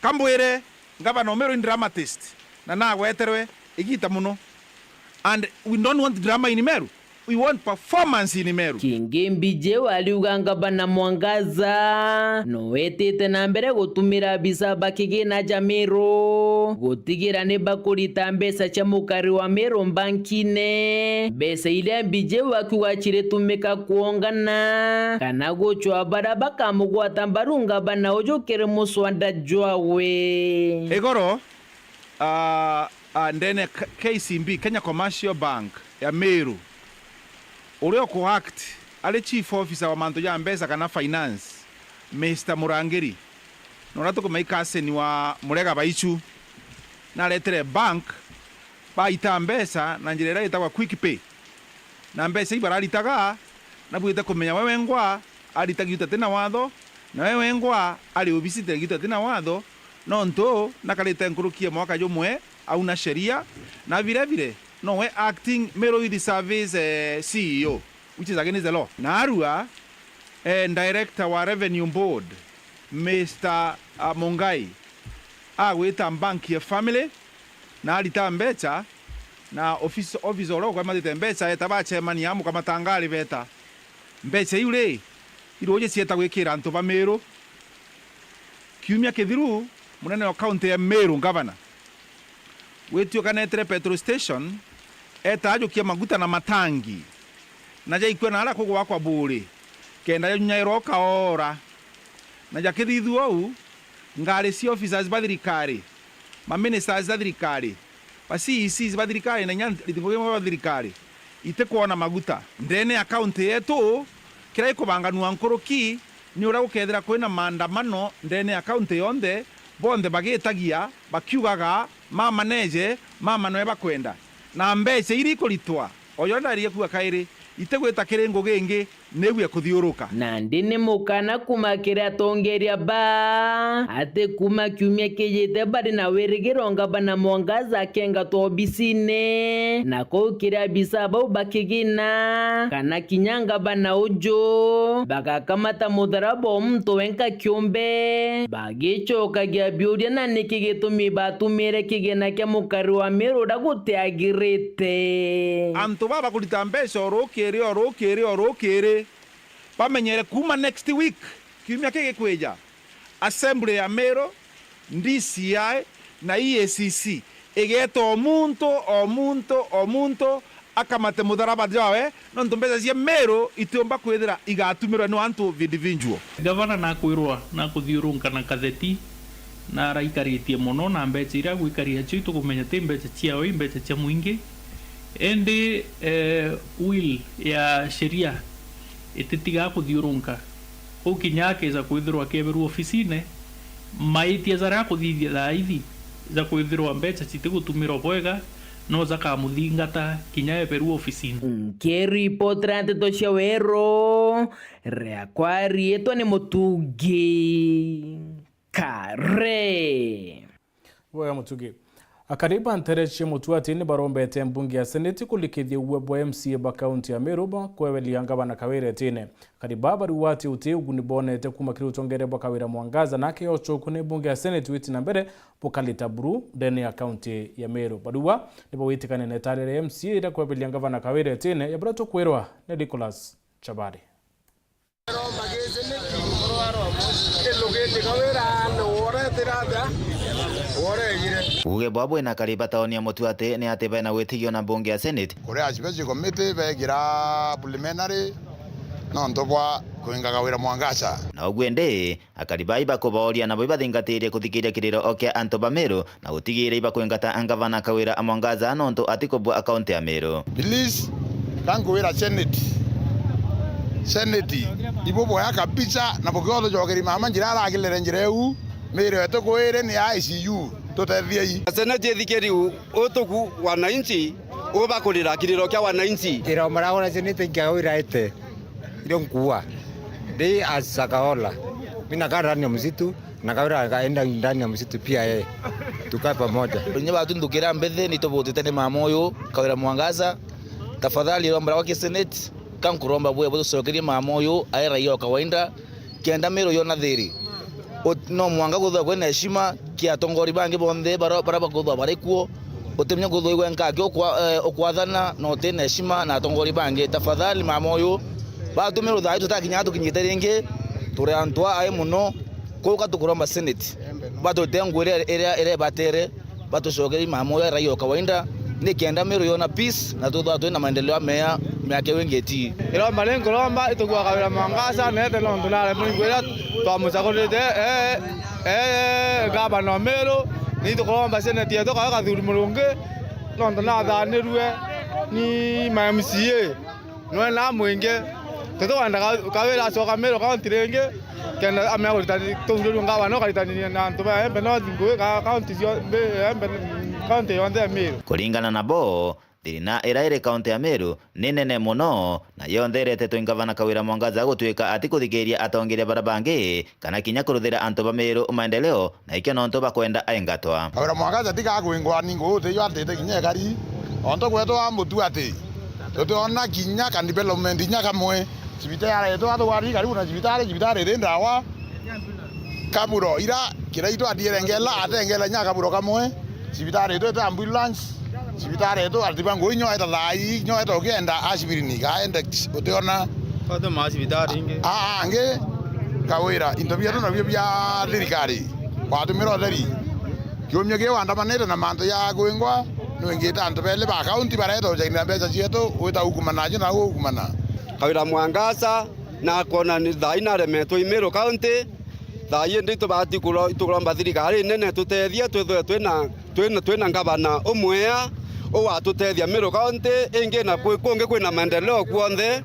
Kambwire, ngavana o Meru ni dramatist, na nagweterwe igita mono. And we don't want drama in Meru. We want performance in Meru. Kingi Mbijiwe ariuga ngavana Mwangaza no etite na mbere gutumira abisa ba kigina ja Meru gutigira ni bakurita mbeca cia mukari wa Meru mbankine, mbeca iria Mbijiwe akiuga ciritumika kuongana kana gucwa baria bakamugwata mbaru ngavana uju kiri muswanda jwawe. Igoro, ah, ah, ndene K-, K C B, Kenya Commercial Bank ya Meru, uria uku act ari chief officer wa mantu ja mbeca kana finance, Mister Murangiri, na uria tukumenya cousin wa Murega Baichu, naretere bank baita mbeca na njira iria itagwa Quick Pay. Na mbeca iu bararitaga, nabwite kumenya we wengwa aritagia utate na watho, Nawe wengwa ari obisite gitu atina watho, nontu nakarite nkuruki ya mwaka jumwe auna sheria, na vile vile nowe acting Meru Youth Service, eh, C E O, which is against the law. Naarua, eh, director wa Revenue Board, Mister, ah, Mungai, agwita bank ya family, na arita mbecha, na office, office uria ukwamatite mbecha, eta bacemania, amukamatanga ari beta. Mbecha iu ri, iruuji cieta gwikira antu ba Meru. Kiumia kithiru, munene wa kaunti ya Meru, ngavana, gwituikanetire petrol station, eta ajukia maguta na matangi, na jaikua naara kugwakwa buuri, kenda janyairwa ukaora. Na jakithithua uu, ngari cia officers ba thirikari, ma ministers ba thirikari, ba C E Cs ba thirikari na inya nthingo imwe ba thirikari itikwona maguta. Ndene ya kaunti yetu, kiria ikubanganua nkuruki ni uria gukethira kwina maandamano ndene ya kaunti yonthe, bonthe bagitagia, bakiugaga, "Mama neje, mama noe bakwenda." Na mbecha iria ikuritwa, o juria ndaririe kuuga kairi, itigwita kiri ngugi ingi, niu ya kuthiuruka. Nandi ni mukana kuuma kiri atongeria baa, ati kuuma kiumia kijite bari na wirigiro ngavana Mwangaza akengatwa obisine, na kuu kiri abisa bau bakigina, kana kinya ngavana uju bagakamata mutharaba o muntu wenka kiumbe, bagicokagia biuria na niki gitumi batumire kigina kia mukari wa Meru uria gutiagirite. Antu baba kurita mbeca o rukiri, o rukiri, o rukiri, bamenyere kuuma next week, kiumia kii gikwija, Assembly ya Meru, D C I na E A C C igeta o muntu, o muntu, o muntu akamate mutharaba jwawe, nontu mbeca cia Meru itiumba kwithira igatumirwa ni antu individual. Gavana nakwirwa nakuthiurunka na katheti, na araikaritie mono, na mbeca iria agwikaria cio itukumenya ti mbeca ciao, i mbeca cia mwingi. Indi, eh, will ya sheria ititigaa kuthiurunka. Uu kinya akeja kwithirwa akieberua ofisine, maitia jaria akuthithia thaa ithi ja kwithirwa mbeca citigutumirwa bwega, no jakamuthingata kinya eberua ofisine. Nkiripotera nteto cia Weru, riakwa riitwa ni Mutungi Kare. Bwega Mutugi. Akari ba ntere cia Mutuati ni barombete mbunge ya Seneti kurikithia uwe bwa M C A ba kaunti ya Meru ba kwebelia ngavana Kawira itine. Akari baa bariuga ati uti uguni bonete kuuma kiri utongeria bwa Kawira Mwangaza, na akiochoku ni mbunge ya Seneti witi na mbere bukarita buru ndene ya kaunti ya Meru. Bariuga ni bagwitikania na itari ria M C A iria kwebelia ngavana Kawira itine, ya buria tukwirwa ni Nicholas Chabari. Uuge bwa bwina akari ba tauni ya Mutuati ni ati bena witigio na mbunge ya Senate. Kuria special committee begira preliminary nontu bwa kwinga Kawira Mwangaza. Na uguo indi, akari bai bakubooria nabo ibathingatirie kuthikiria kiriro o kia antu ba Meru, na gutigiire ibakwingata ngavana Kawira Mwangaza nontu atikubua kaunti ya Meru. Please, ka nkwira Senate. Senate, ibo boya kabisa, na bukiothocokeri mama njira aragilire njira iu, Meru yetu kwiri ni I C U, tutethie. Senate ithikiri u-, utuku wananchi, ubakurira kiriro kia wananchi. Ira maragura Senate nkia wira ete, irio nkuwa. Ndi as Sakaola. Mimi nakaa ndani ya msitu. Na Kawira akaenda ndani ya msitu pia yeye. Tukae pamoja. Inya batunthukira mbithi, ni tubutite ni mama uyu, Kawira Mwangaza. Tafadhali, iromba riakwa ki Senate, ka nkuromba bwe butucokerie mama uyu, ae raia o kawaida, kenda Meru yona thiri. Ut-, no mwanga kuthwa kwina heshima kia atongori bangi bonthe bara, bara bakuthwa bari kuo. Utimenya kuthwa igwe nkaki ukwa-, eh, ukwathana na utina heshima na atongori bangi. Tafadhali, mama uyu, batumire uthaai tutakinya tukinyite ringi, turi antu aai muno. Kuuka tukuromba Senate, batute nguo iria, iria, iria ibatere, batucokerie mama uyu raia o kawaida, ni kenda Meru yona peace na tuthwa twina maendeleo amea miaka iu ingi iti. Iromba ri nkuromba itukua Kawira Mwangaza neete nontu naremwe nguo iria twamucagurite, eh, eh, gavana o Meru, ni tukuromba Senate yetu kawe Kathuri Murungi, nontu nathanirue ni ma M C A. Nwena mwingi. Tutikwenda Ka-, Kawira acoka Meru County ringi, kenda amea kuritani-, tuthurwe ngavana ukaritaniria na antu ba Embe North ngugi ka-, county cio-, mbi-, Embe, county yonthe ya Meru. Kuringana nabo, Thina ira iri kaunti ya Meru ni nene mono, na yonthe iretetwe ni Ngavana Kawira Mwangaza gutuika atikuthikiria atongeria bara bangi kana kinya kuruthira antu ba Meru maendeleo, na ikio nontu bakwenda aingatwa. Kawira Mwangaza tiga gwingwa ni ngugi utiyo atite kinya ekari, ontu gwetwa mutu ati tutiona kinya ka development inya kamwe. Cibitari yetu atugwati karibu na cibitari, cibitari iri ndawa. Kaburo ira kira itu athiere ngela, atengela nya kaburo kamwe. Cibitari yetu ite ambulance. Cibitari yetu atiba ngui nyo eta thai, nyo eta ukienda ashibiri ni gaende utiona. Bado ma cibitari ingi. A, a, angi Kawira, into bietu nabio bia thirikari. Watumira utheri. Kiumia kiu andamanite na mantu ya gwingwa, nwingite antu beli ba kaunti bareta ujainira mbeca cietu, wita ukumana acio na ukumana. Kawira Mwangaza, na kwona ni thaa ii naremetwe i Meru County. Thaa ii indi itubati kuro-, itukuromba thirikari nene tutethie, twithwe twina, twina, twina ngavana umwea ugwatutethia Meru County, ingi na kwi-, kungi kwina maendeleo kwonthe.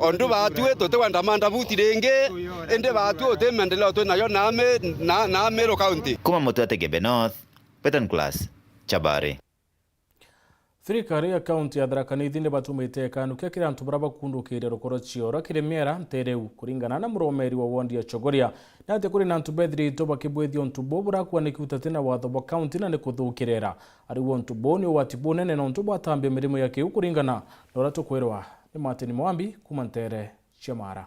Ondu batwi tutikwenda mandabuti ringi, indi batwi uti maendeleo twinayo na mi-, na, na Meru County. Kuma Mutwete Gembe North, Beton Class, Chabari. Thirikari ya kaunti ya Tharaka Nithi ni batumite kanukia kiri antu baria bakundukiria rukoro ciora kiri miera ntereu. Kuringana na muromeri wa wondi ya Chogoria, ni ati kuri na antu bethiritwe bakibwithia untu buu burakua ni kiuta ti na watho bwa kaunti na ni kuthukirira. Ariu untu buu ni ugwati bunene nontu bwatambia mirimo ya kiu kuringana na uria tukwirwa ni Martin Mwambi kuma ntere cia Mara.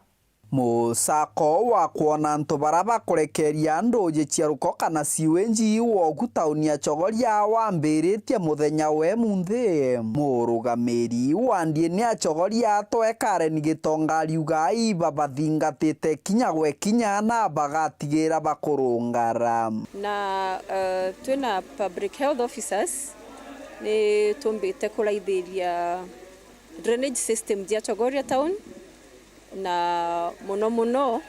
Musako wa kwona antu baria bakurekeria nduuji cia ruko kana siwenji woku tauni ya Chogoria wambiritie muthenya wa imunthi. Murugamiri wa ndiini ya Chogoria atwe Karen Gitonga ariuga iba bathingatite kinya gwe kinya na bagatigira bakurungara. Na, eh, twina public health officers ni tumbite kuraithiria drainage system cia Chogoria town, na mono mono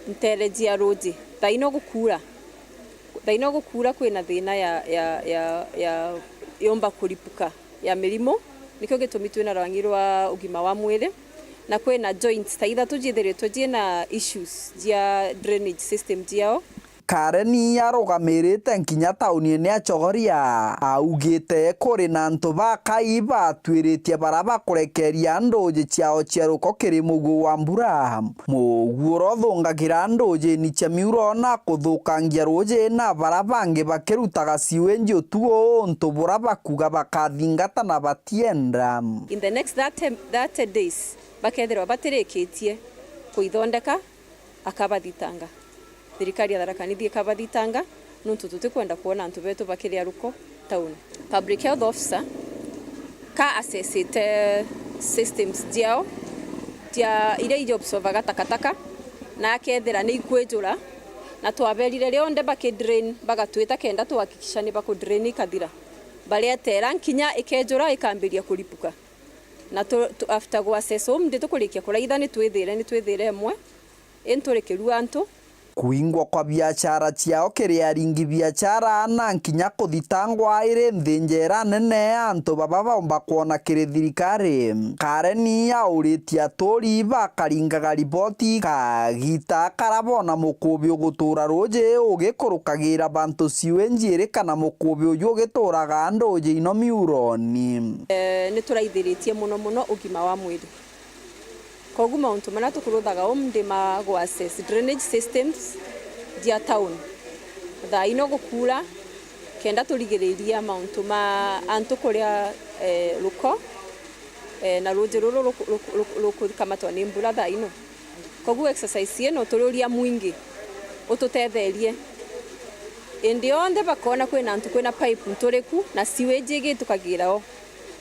ntere cia ruuji. Thaa ino gukuura, thaa ino gukuura kwina thina ya, ya, ya, ya yomba kuripuka ya mirimo, nikio gitumi twina rwangi rwa ugima wa mwiri, na kwina joints ta ithatu ciithiritwe ciina issues cia drainage system ciao. Karen arugamirite nkinya tauniene ya Chogoria, augite kuri na antu bakai batwiritie baria bakurekeria nduuji ciao cia ruko kiri muguo wa mbura. Muguo uria uthungagira nduujini cia miuro na kuthukangia ruuji na baria bangi bakirutaga siwenji utuo untu buria bakuga bakathingata na batienda. In the next thirty, thirty days, bakethirwa batirikitie kuithondeka, akabathitanga. Thirikari ya Tharaka Nithi ikabathitanga, nontu tutikwenda kwona antu betu bakiria ruko town. Public health officer ka assessite systems ciao cia iria iji observaga takataka, na akethira ni ikwijura, na twaberire rionthe baki drain, bagatwita kenda tuhakikisha ni baku drain ikathira. Baretera nkinya ikejura ikambiria kuripuka. Na tu, tu, after gwa assess uu, ndi tukurikia kuraitha, ni twithire, ni twithire imwe, inturi kirua antu. Kuingwa kwa biachara ciao kiri aringi biachara na nkinya kuthitangwa iri nthinjera nene ya antu baba baumba kwona kiri thirikari. Karen auritie aturi bakaringaga riboti kagita karia bona mukubi ugutura ruuji ugikurukagira bantu siwenji iri kana mukubi uju ugituraga nduuji ino miuroni. Eh, ni turaithiritie mono mono ugima wa mwiri. Kogu mauntu maria tukuruthaga uu ndi ma gu assess drainage systems cia town. Thaa ino gukuura, kenda turigiriria mauntu ma antu kuria, eh, ruko, eh, na ruuji ruru ruku-, ruku-, ruku-, rukukamatwa ni mbura thaa ino. Kogu exercise ino turiuria mwingi ututetherie. Indi yonthe bakona kwina antu kwina pipe nturiku na sewage igitukagira o,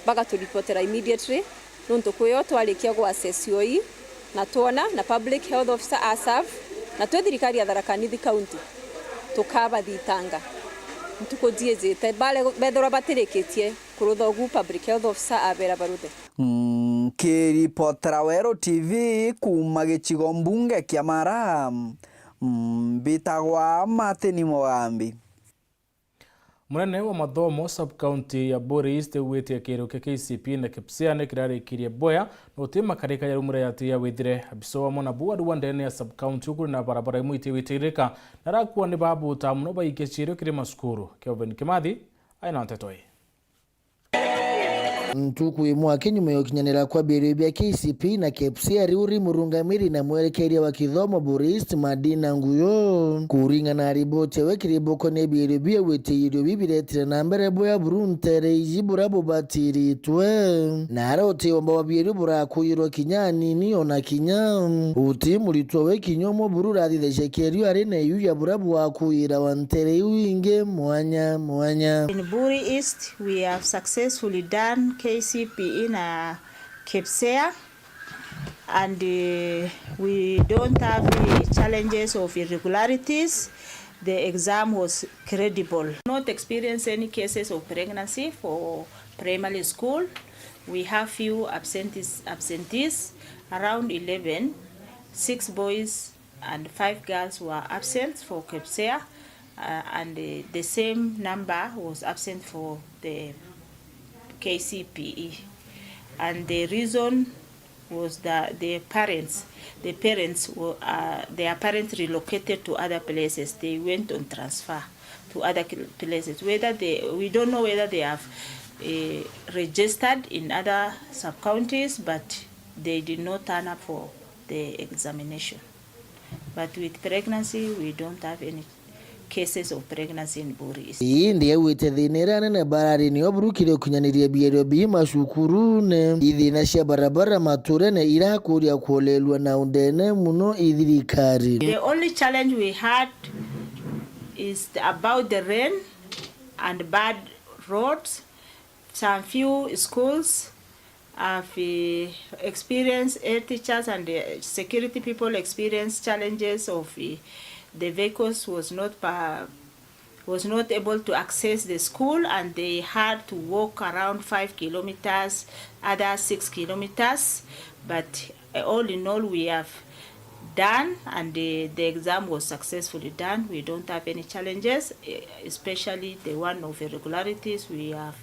bagaturipotera immediately. Nontu kwio twarikia gwa assess ii, na twona, na public health officer a serve, na twi thirikari ya Tharaka Nithi County, tukabathitanga ntuku ciijite, bare-, bethirwa batirikitie kurutha ugu public health officer abera baruthe. Nkiripotera Weru T V kuuma gicigo mbunge kia Mara, mbitagwa Martin Mugambi. Munene wa mathomo sub-county ya Buuri East augite kiiru kia K C P E na Kipsea ni kirarikirie bwea na guti makarika yarumire yati ya withire. Abiso amwe na bu ariwa ndene ya sub-county ukuri na barabara imwe itiwitirika na arakua ni babuta muno baikie ciirio kiri macukuru. Kelvin Kimathi aina nteto ii. Ntuku imwe aki nyuma ya ukinyanira kwa birio bia K C P na KPSEA, riu ri murungamiri na mwerekeria wa kithomo Buuri East, Madina Nguyo. Kuringana na riboti yawe kiriboko ni birio biu, witiirio biu biretire na mbere bwea buru ntere iji buria bubatiritwe. Na aria utiomba wa birio burakuirwe kinya anini ona kinya uti muritwa we kinya umwe buru urathithagia kierio ari na iu ya buria bwakuirawa ntere iu ingi mwanya mwanya. In Buuri East, we have successfully done K C P E na KPSEA, and, uh, we don't have any challenges of irregularities. The exam was credible. Not experience any cases of pregnancy for primary school. We have few absentees, absentees, around eleven, six boys and five girls were absent for KPSEA, uh, and, uh, the same number was absent for the K C P E. And the reason was that the parents, the parents were, uh, their parents relocated to other places. They went on transfer to other cl-, places. Whether they, we don't know whether they have, uh, registered in other sub-counties, but they did not turn up for the examination. But with pregnancy, we don't have any cases of pregnancy in Buuri East. Indi augite thina iria nene barari nio burukire ukinyaniria bierio bii macukurune. Ithina cia barabara maturene irakuria kuolelua na undene muno i thirikari. The only challenge we had is about the rain and bad roads. Some few schools have, eh, experienced, eh, teachers and, eh, security people experience challenges of, eh, the vehicles was not pa-, was not able to access the school, and they had to walk around five kilometers, other six kilometers. But, eh, all in all, we have done, and, eh, the exam was successfully done. We don't have any challenges, eh, especially the one of irregularities. We have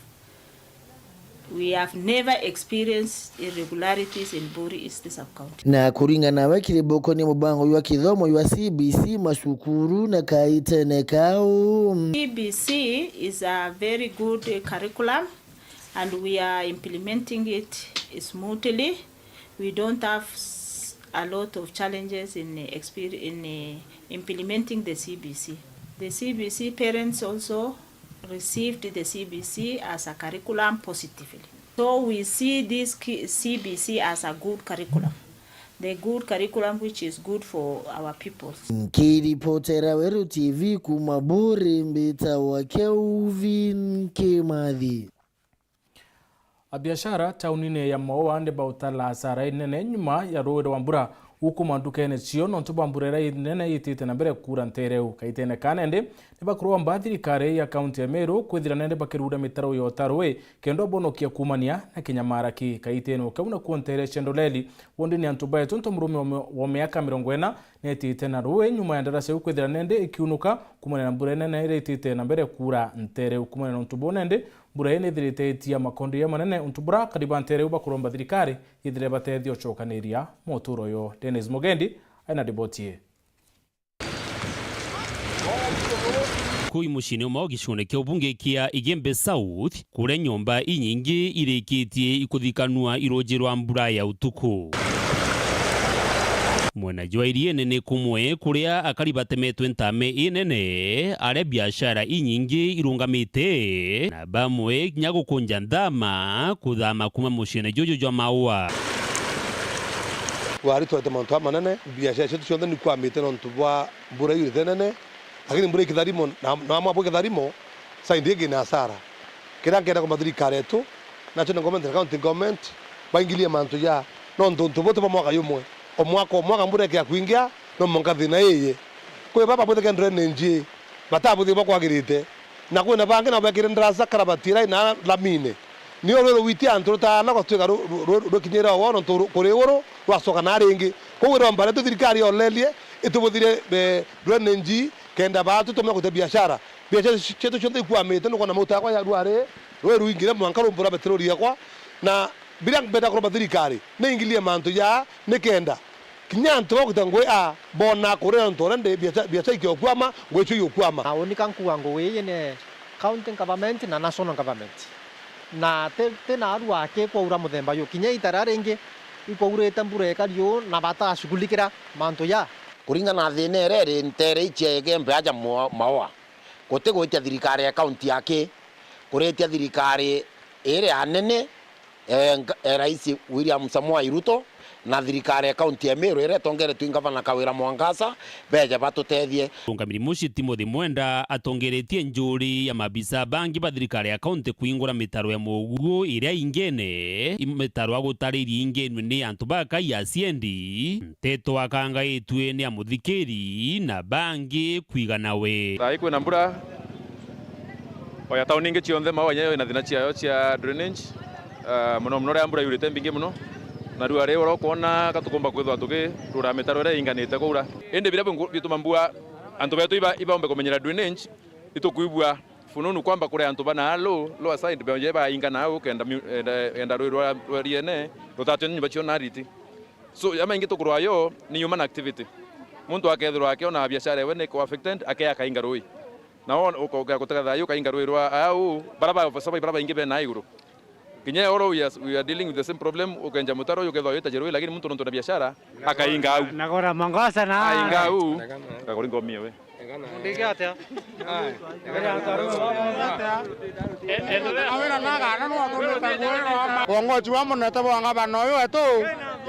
We have never experienced irregularities in Buuri East Sub-County. Na kuringana nawe, kiriboko ni mubango jwa kithomo jwa C B C macukuru na kaitene kau. C B C is a very good curriculum and we are implementing it smoothly. We don't have s-, a lot of challenges in, uh, exper-, in, uh, implementing the C B C. The C B C parents also received the C B C as a curriculum positively. So we see this ki-, C B C as a good curriculum, the good curriculum which is good for our pupils. Nkiripotera Weru T V kuma Buuri, mbitagwa Kelvin Kimathi. Abiashara taunine ya Maua ni bautara asara inene nyuma ya ruui rwa mbura gukuma ndukene cio nontu bwa mbura iria inene itite na mbere kuura ntereu. Kaitene ka nende, ni bakuromba thirikari ya kaunti ya Meru kwithira nende bakirura mitaro yota ruui kenda bonokia kuumania na kinya maraki. Kaitene o kau nakuo ntere cia Ndoleli, wondini antu baetu nto murume wa mi-, wa miaka mirongo ina netite na ruui nyuma ya ndaraca iu kwithira nende ikiunuka kuumania na mbura inene iria itite na mbere kuura ntereu. Kuumania na untu buu nende, mbura ii nithirite itia makondo ja manene, untu bura akari ba ntere iu bakuromba thirikari ithire batethia ucokaniria moturo yo. Dennis Mugendi aina riboti ii. Kuu muciini umwe wa gicione kia ubunge kia Igembe South, kuria nyomba inyingi irikitie ikuthikanua iruji rwa mbura ya utuku. Mwena jwa iriene ni kumwe kuria akari batemetwe ntame inene, aria biashara inyingi irungamite, na bamwe kinya gukunja nthama kuthama kuuma muciene juju jwa Maua. Wari twete mantu amanene, biashara cietu cionthe nikwamite nontu bwa mbura iurite nene, lakini mbura ikitharimo na, na amwe abo ikitharimo, saindi ingi ni hasara. Kiria nkenda kuomba thirikari yetu, national government na county government, baingilie mantu ja, nontu untu buti bwa mwaka jumwe. O mwaka, o mwaka mbura ikia kwingia, no mwanka thina iji. Kwi baba bwithike drainage, batabuthie bwa kwagirite. Na kwina bangi nabo bekire ndaraca karabati iria ina lamine. Nio rui rugwitia antu rutaana gwatuika ru-, ru-, ru-, rukinyira o wao nontu ru-, kuri iguru rwacoka na ringi. Koguo iromba rietu thirikari yolerie itubuthire, eh, drainage kenda baatu tumenya kuruta biashara. Biashara ci-, cietu cionthe ikwamite, nukwona mauta yakwa ya rwari, rui ruingire mwanka rumbura betero riakwa. Na biria mbenda kuromba thirikari, ni ingilie mantu jaa nikenda kinya antu bakuruta ngugi aa boona kuria nontu already biacha-, biacha ikiokwama, ngugi icio iokwama. Na unika nkua ngugi ii ni county government na national government. Na ti, ti naarua aki kwaura muthemba yu, kinya ita riria ringi ikwaurite mbura ikari uu na batashughulikira mantu ja. Kuringana na thiina iria iri nteere ici cia Igembe aja Mwa-, Maua, guti gwitia thirikari ya kaunti aki, kuritia thirikari iria nene, eh, nka-, eh, Rais William Samoei Ruto, na thirikari ya kaunti ya Meru iria itongeretue i ngavana Kawira Mwangaza, beeje batutethie. Murungamiri mucii Timothy Mwenda atongeretie njuri ya mabisa bangi ba thirikari ya kaunti kwingura mitaro ya muguo iria ingene, i-, mitaro a gutariria ingenwe ni antu bakai aciendi, nteto akangaitue ni amuthikiri na bangi kwigana we. Thaai kwina mbura, o ya tauni ingi cionthe, Maua inya yo ina thina ciayo cia drainage. Ah, mono mono riria mbura yurite mbingi mono, na riua riu uria ukwona ka tukumba kwithirwa tukirura mitaro iria inganite kwaura. Indi biria bingu-, bituma mbua antu betu iba-, ibaumbe kumenyera drainage, itukwigua fununu kwamba kuri antu bana low, lower side, beje bainga nau kenda miu-, enda, enda rui rwa, rwa riene rutatwe ni nyumba cio na riti. So, ya maingi tukurwa yo ni human activity. Muntu akethirwa akiona biashara ewe ni ku affected, akeya akainga rui. Na wona uka-, uka-, gutega thayu ukainga rui rwa au, bara ba survive, bara baingi bena iguru. Kinya oro we are, we are dealing with the same problem, ukenja mutaro uyu ukethwa wita jerui, lakini muntu nontu na biashara, akainga au. Nagora mongosa na ainga au. Akakuri ngomie we. Ndiki atia? Uongozi wa munete bwa ngavana uyu wetu,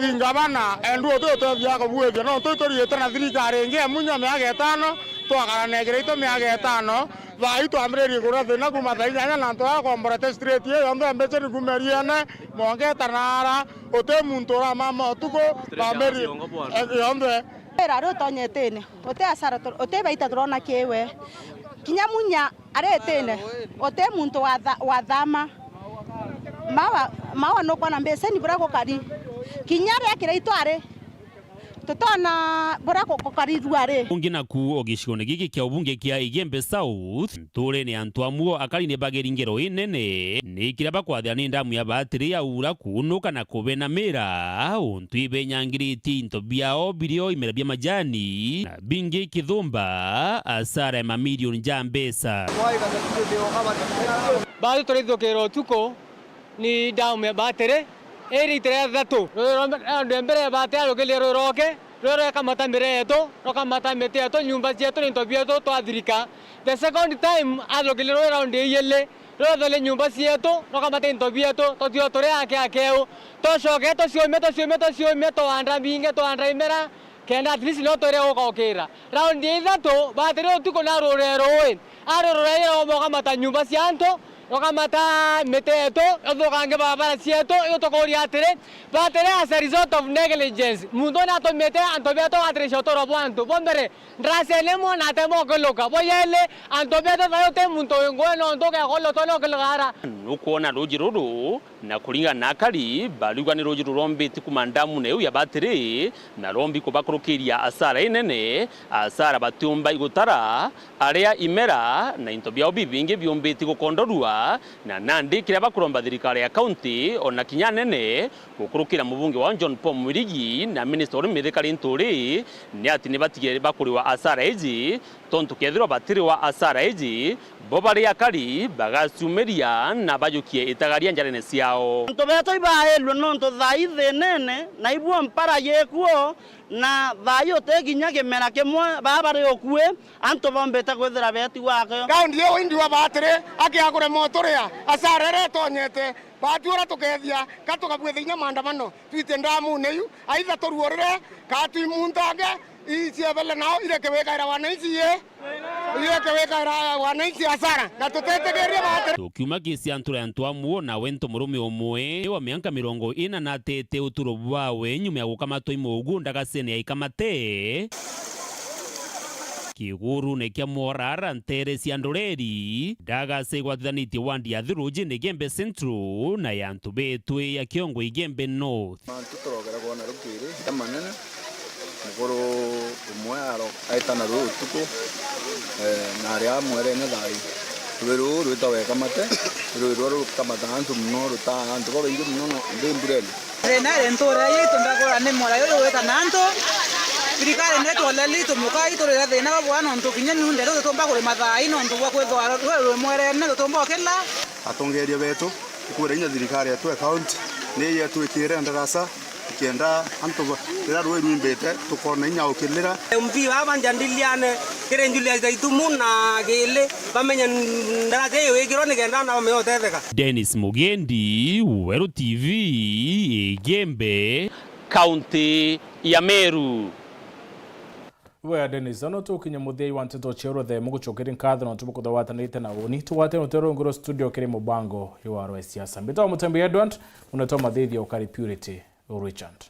i ngavana, endu uti utethia kubuithia, nontu ituriite na thirikari ingi ya munya miaka itano, twakarana igiri itu miaka itano, thaa ii twambiririe kuria thina kuuma thaa inyanya na antu aya komborete street ii yonthe ya Mbecheni kuuma Eriene, Mongeta na ara, uti muntu uramama utuku, famiri, eh, yonthe. Wira ari utonyetene, uti asara tu-, uti baita turona kiwe. Kinya munya ari itine, uti muntu watha-, wathama. Mawa, mawa nukwona Mbecheni buria gukari. Kinya riria kiraitu ari, tutona buria gu-, gukari riu ari. Ungi naku o gicigone giki kia ubunge kia Igembe South, nturene antu amwe akari ni bageri ngero inene, ni kiria bakwathira ni ndamu ya batiri ya ura kuunuka na kubenamira, untu ibenyangiritie into biao birio imera bia majani, na bingi kithumba, asara ya mamilioni ja mbeca. Baadhi turaithukira utuku, ni damu ya batiri, iri itira ya thatu. Rui rwa mbe-, rwa mbere ya batiri arukirie rui rwoke, rui rwekamata miria yetu, rwakamata miti yetu, nyumba cietu, na into bietu twathirika. The second time, athukirie rui raundi ijiri, rwethole nyumba cietu, rwakamata into bietu, tutio turi ake akeu. Tucoke tuciumie, tuciumie, tuciumie, twanda bingi, twanda imera, kenda at least no twire gukaukira. Raundi ya ithatu, batiri utuku na rurire rui. Ari rurire rwa gukamata nyumba cia antu, rukamata miti yetu, uthukange barabara cietu, iu tukuria atiri, batiri as a result of negligence, muntu ni atumite antu betu gatiricia uturo bwa antu. Bwa mbere, ndracene imwe na atema ukiluka. Bwa yeli, antu betu thayo uti muntu wi ngugi nontu ugekolotwa ni ukiluka ara. Nukwona ruuji ruru, na kuringana na akari, bariuga ni ruuji rurombiti kuuma ndamune iu ya batiri, na rombi kubakurukiria asara inene, asara batiumba igutara, aria imera na into biao bibingi biumbiti gukondorua, na nandi kiria bakuromba thirikari ya kaunti, ona kinya anene, gukurukira mubunge wao John Paul Mwirigi na minista uri mithikari nturi, ni ati ni batigire bakuriwa asara iji, tontu kethirwa batiriwa asara iji, bo bari akari bagaciumiria na bajukie itagaria njarene ciao. Antu betu ibairwe nontu thaa ii thinene, na ibuo mpara yikuo, na thaa ii uti kinya kimera kimwe baa bari ukui, antu bombite kwithira betigwa akio. Raundi iu indi wa batiri, akiagure moturia, asara iria itonyete, batu uria tukethia, ka tukabwithia inya maandamano, twitie ndamune iu, aitha turuurire, ka twimuntange, ii ciebele nao ireke wikaira wananchi ii, ireke wikaira wananchi asara, na tutetikiria batiri. Tukiuma kisi antu ya Ntwamuo, nawe nto murume umwe wa mianka mirongo ina na atete uturo bwawe nyuma ya gukamatwa i mugu ndagacene ya Ikamate. Kigurune kia Mwarara ntere cia Ndoreri, ndagacegwatithanitie wandi ya Thuruji ni Gembe Central na ya antu betwe ya Kiongo Igembe North. Mantu turogera kwona rukiri ya manene, mukuru umwe aro-, aitana rui utuku, eh, na ari amwerene thaai. Rui ruu rwitagwa Ikamate, rui ruu rukamataga antu mono, rutaa antu babaingi mono no, nthi mburene. Thina iri ntuura yaitu ndagura ni mura uyu wita na antu. Thirikari ni itwoleli tumuka iturire thina bwa bwa nontu kinya nyunda iria tutumba kurima thaai nontu bwa kwithwa rui rwi mwerene tutumba ukila. Atongeria betu Kwira inya thirikari yetu ya county ni yetwikire ndaraca, ikenda antu ba-, riria rui rwimbite tukona inya ukilira. M P baba njandiliane kiri Julius Taitumu na Gili bamenye ndaraca iyo wikirwe nikenda na bamenya utetheka. Dennis Mugendi, Weru T V, Igembe, kaunti ya Meru. Bwega Dennis, no tukinye muthia wa nteto cia uruthe, mugucokeria nkatho nontu bukuthogwatanirite na uni. Tugwate nutero ngoro studio kiri mubango wa rwa siasa. Mbitwa Mutembi Edward, unatoa mathithio ukari Purity Richard.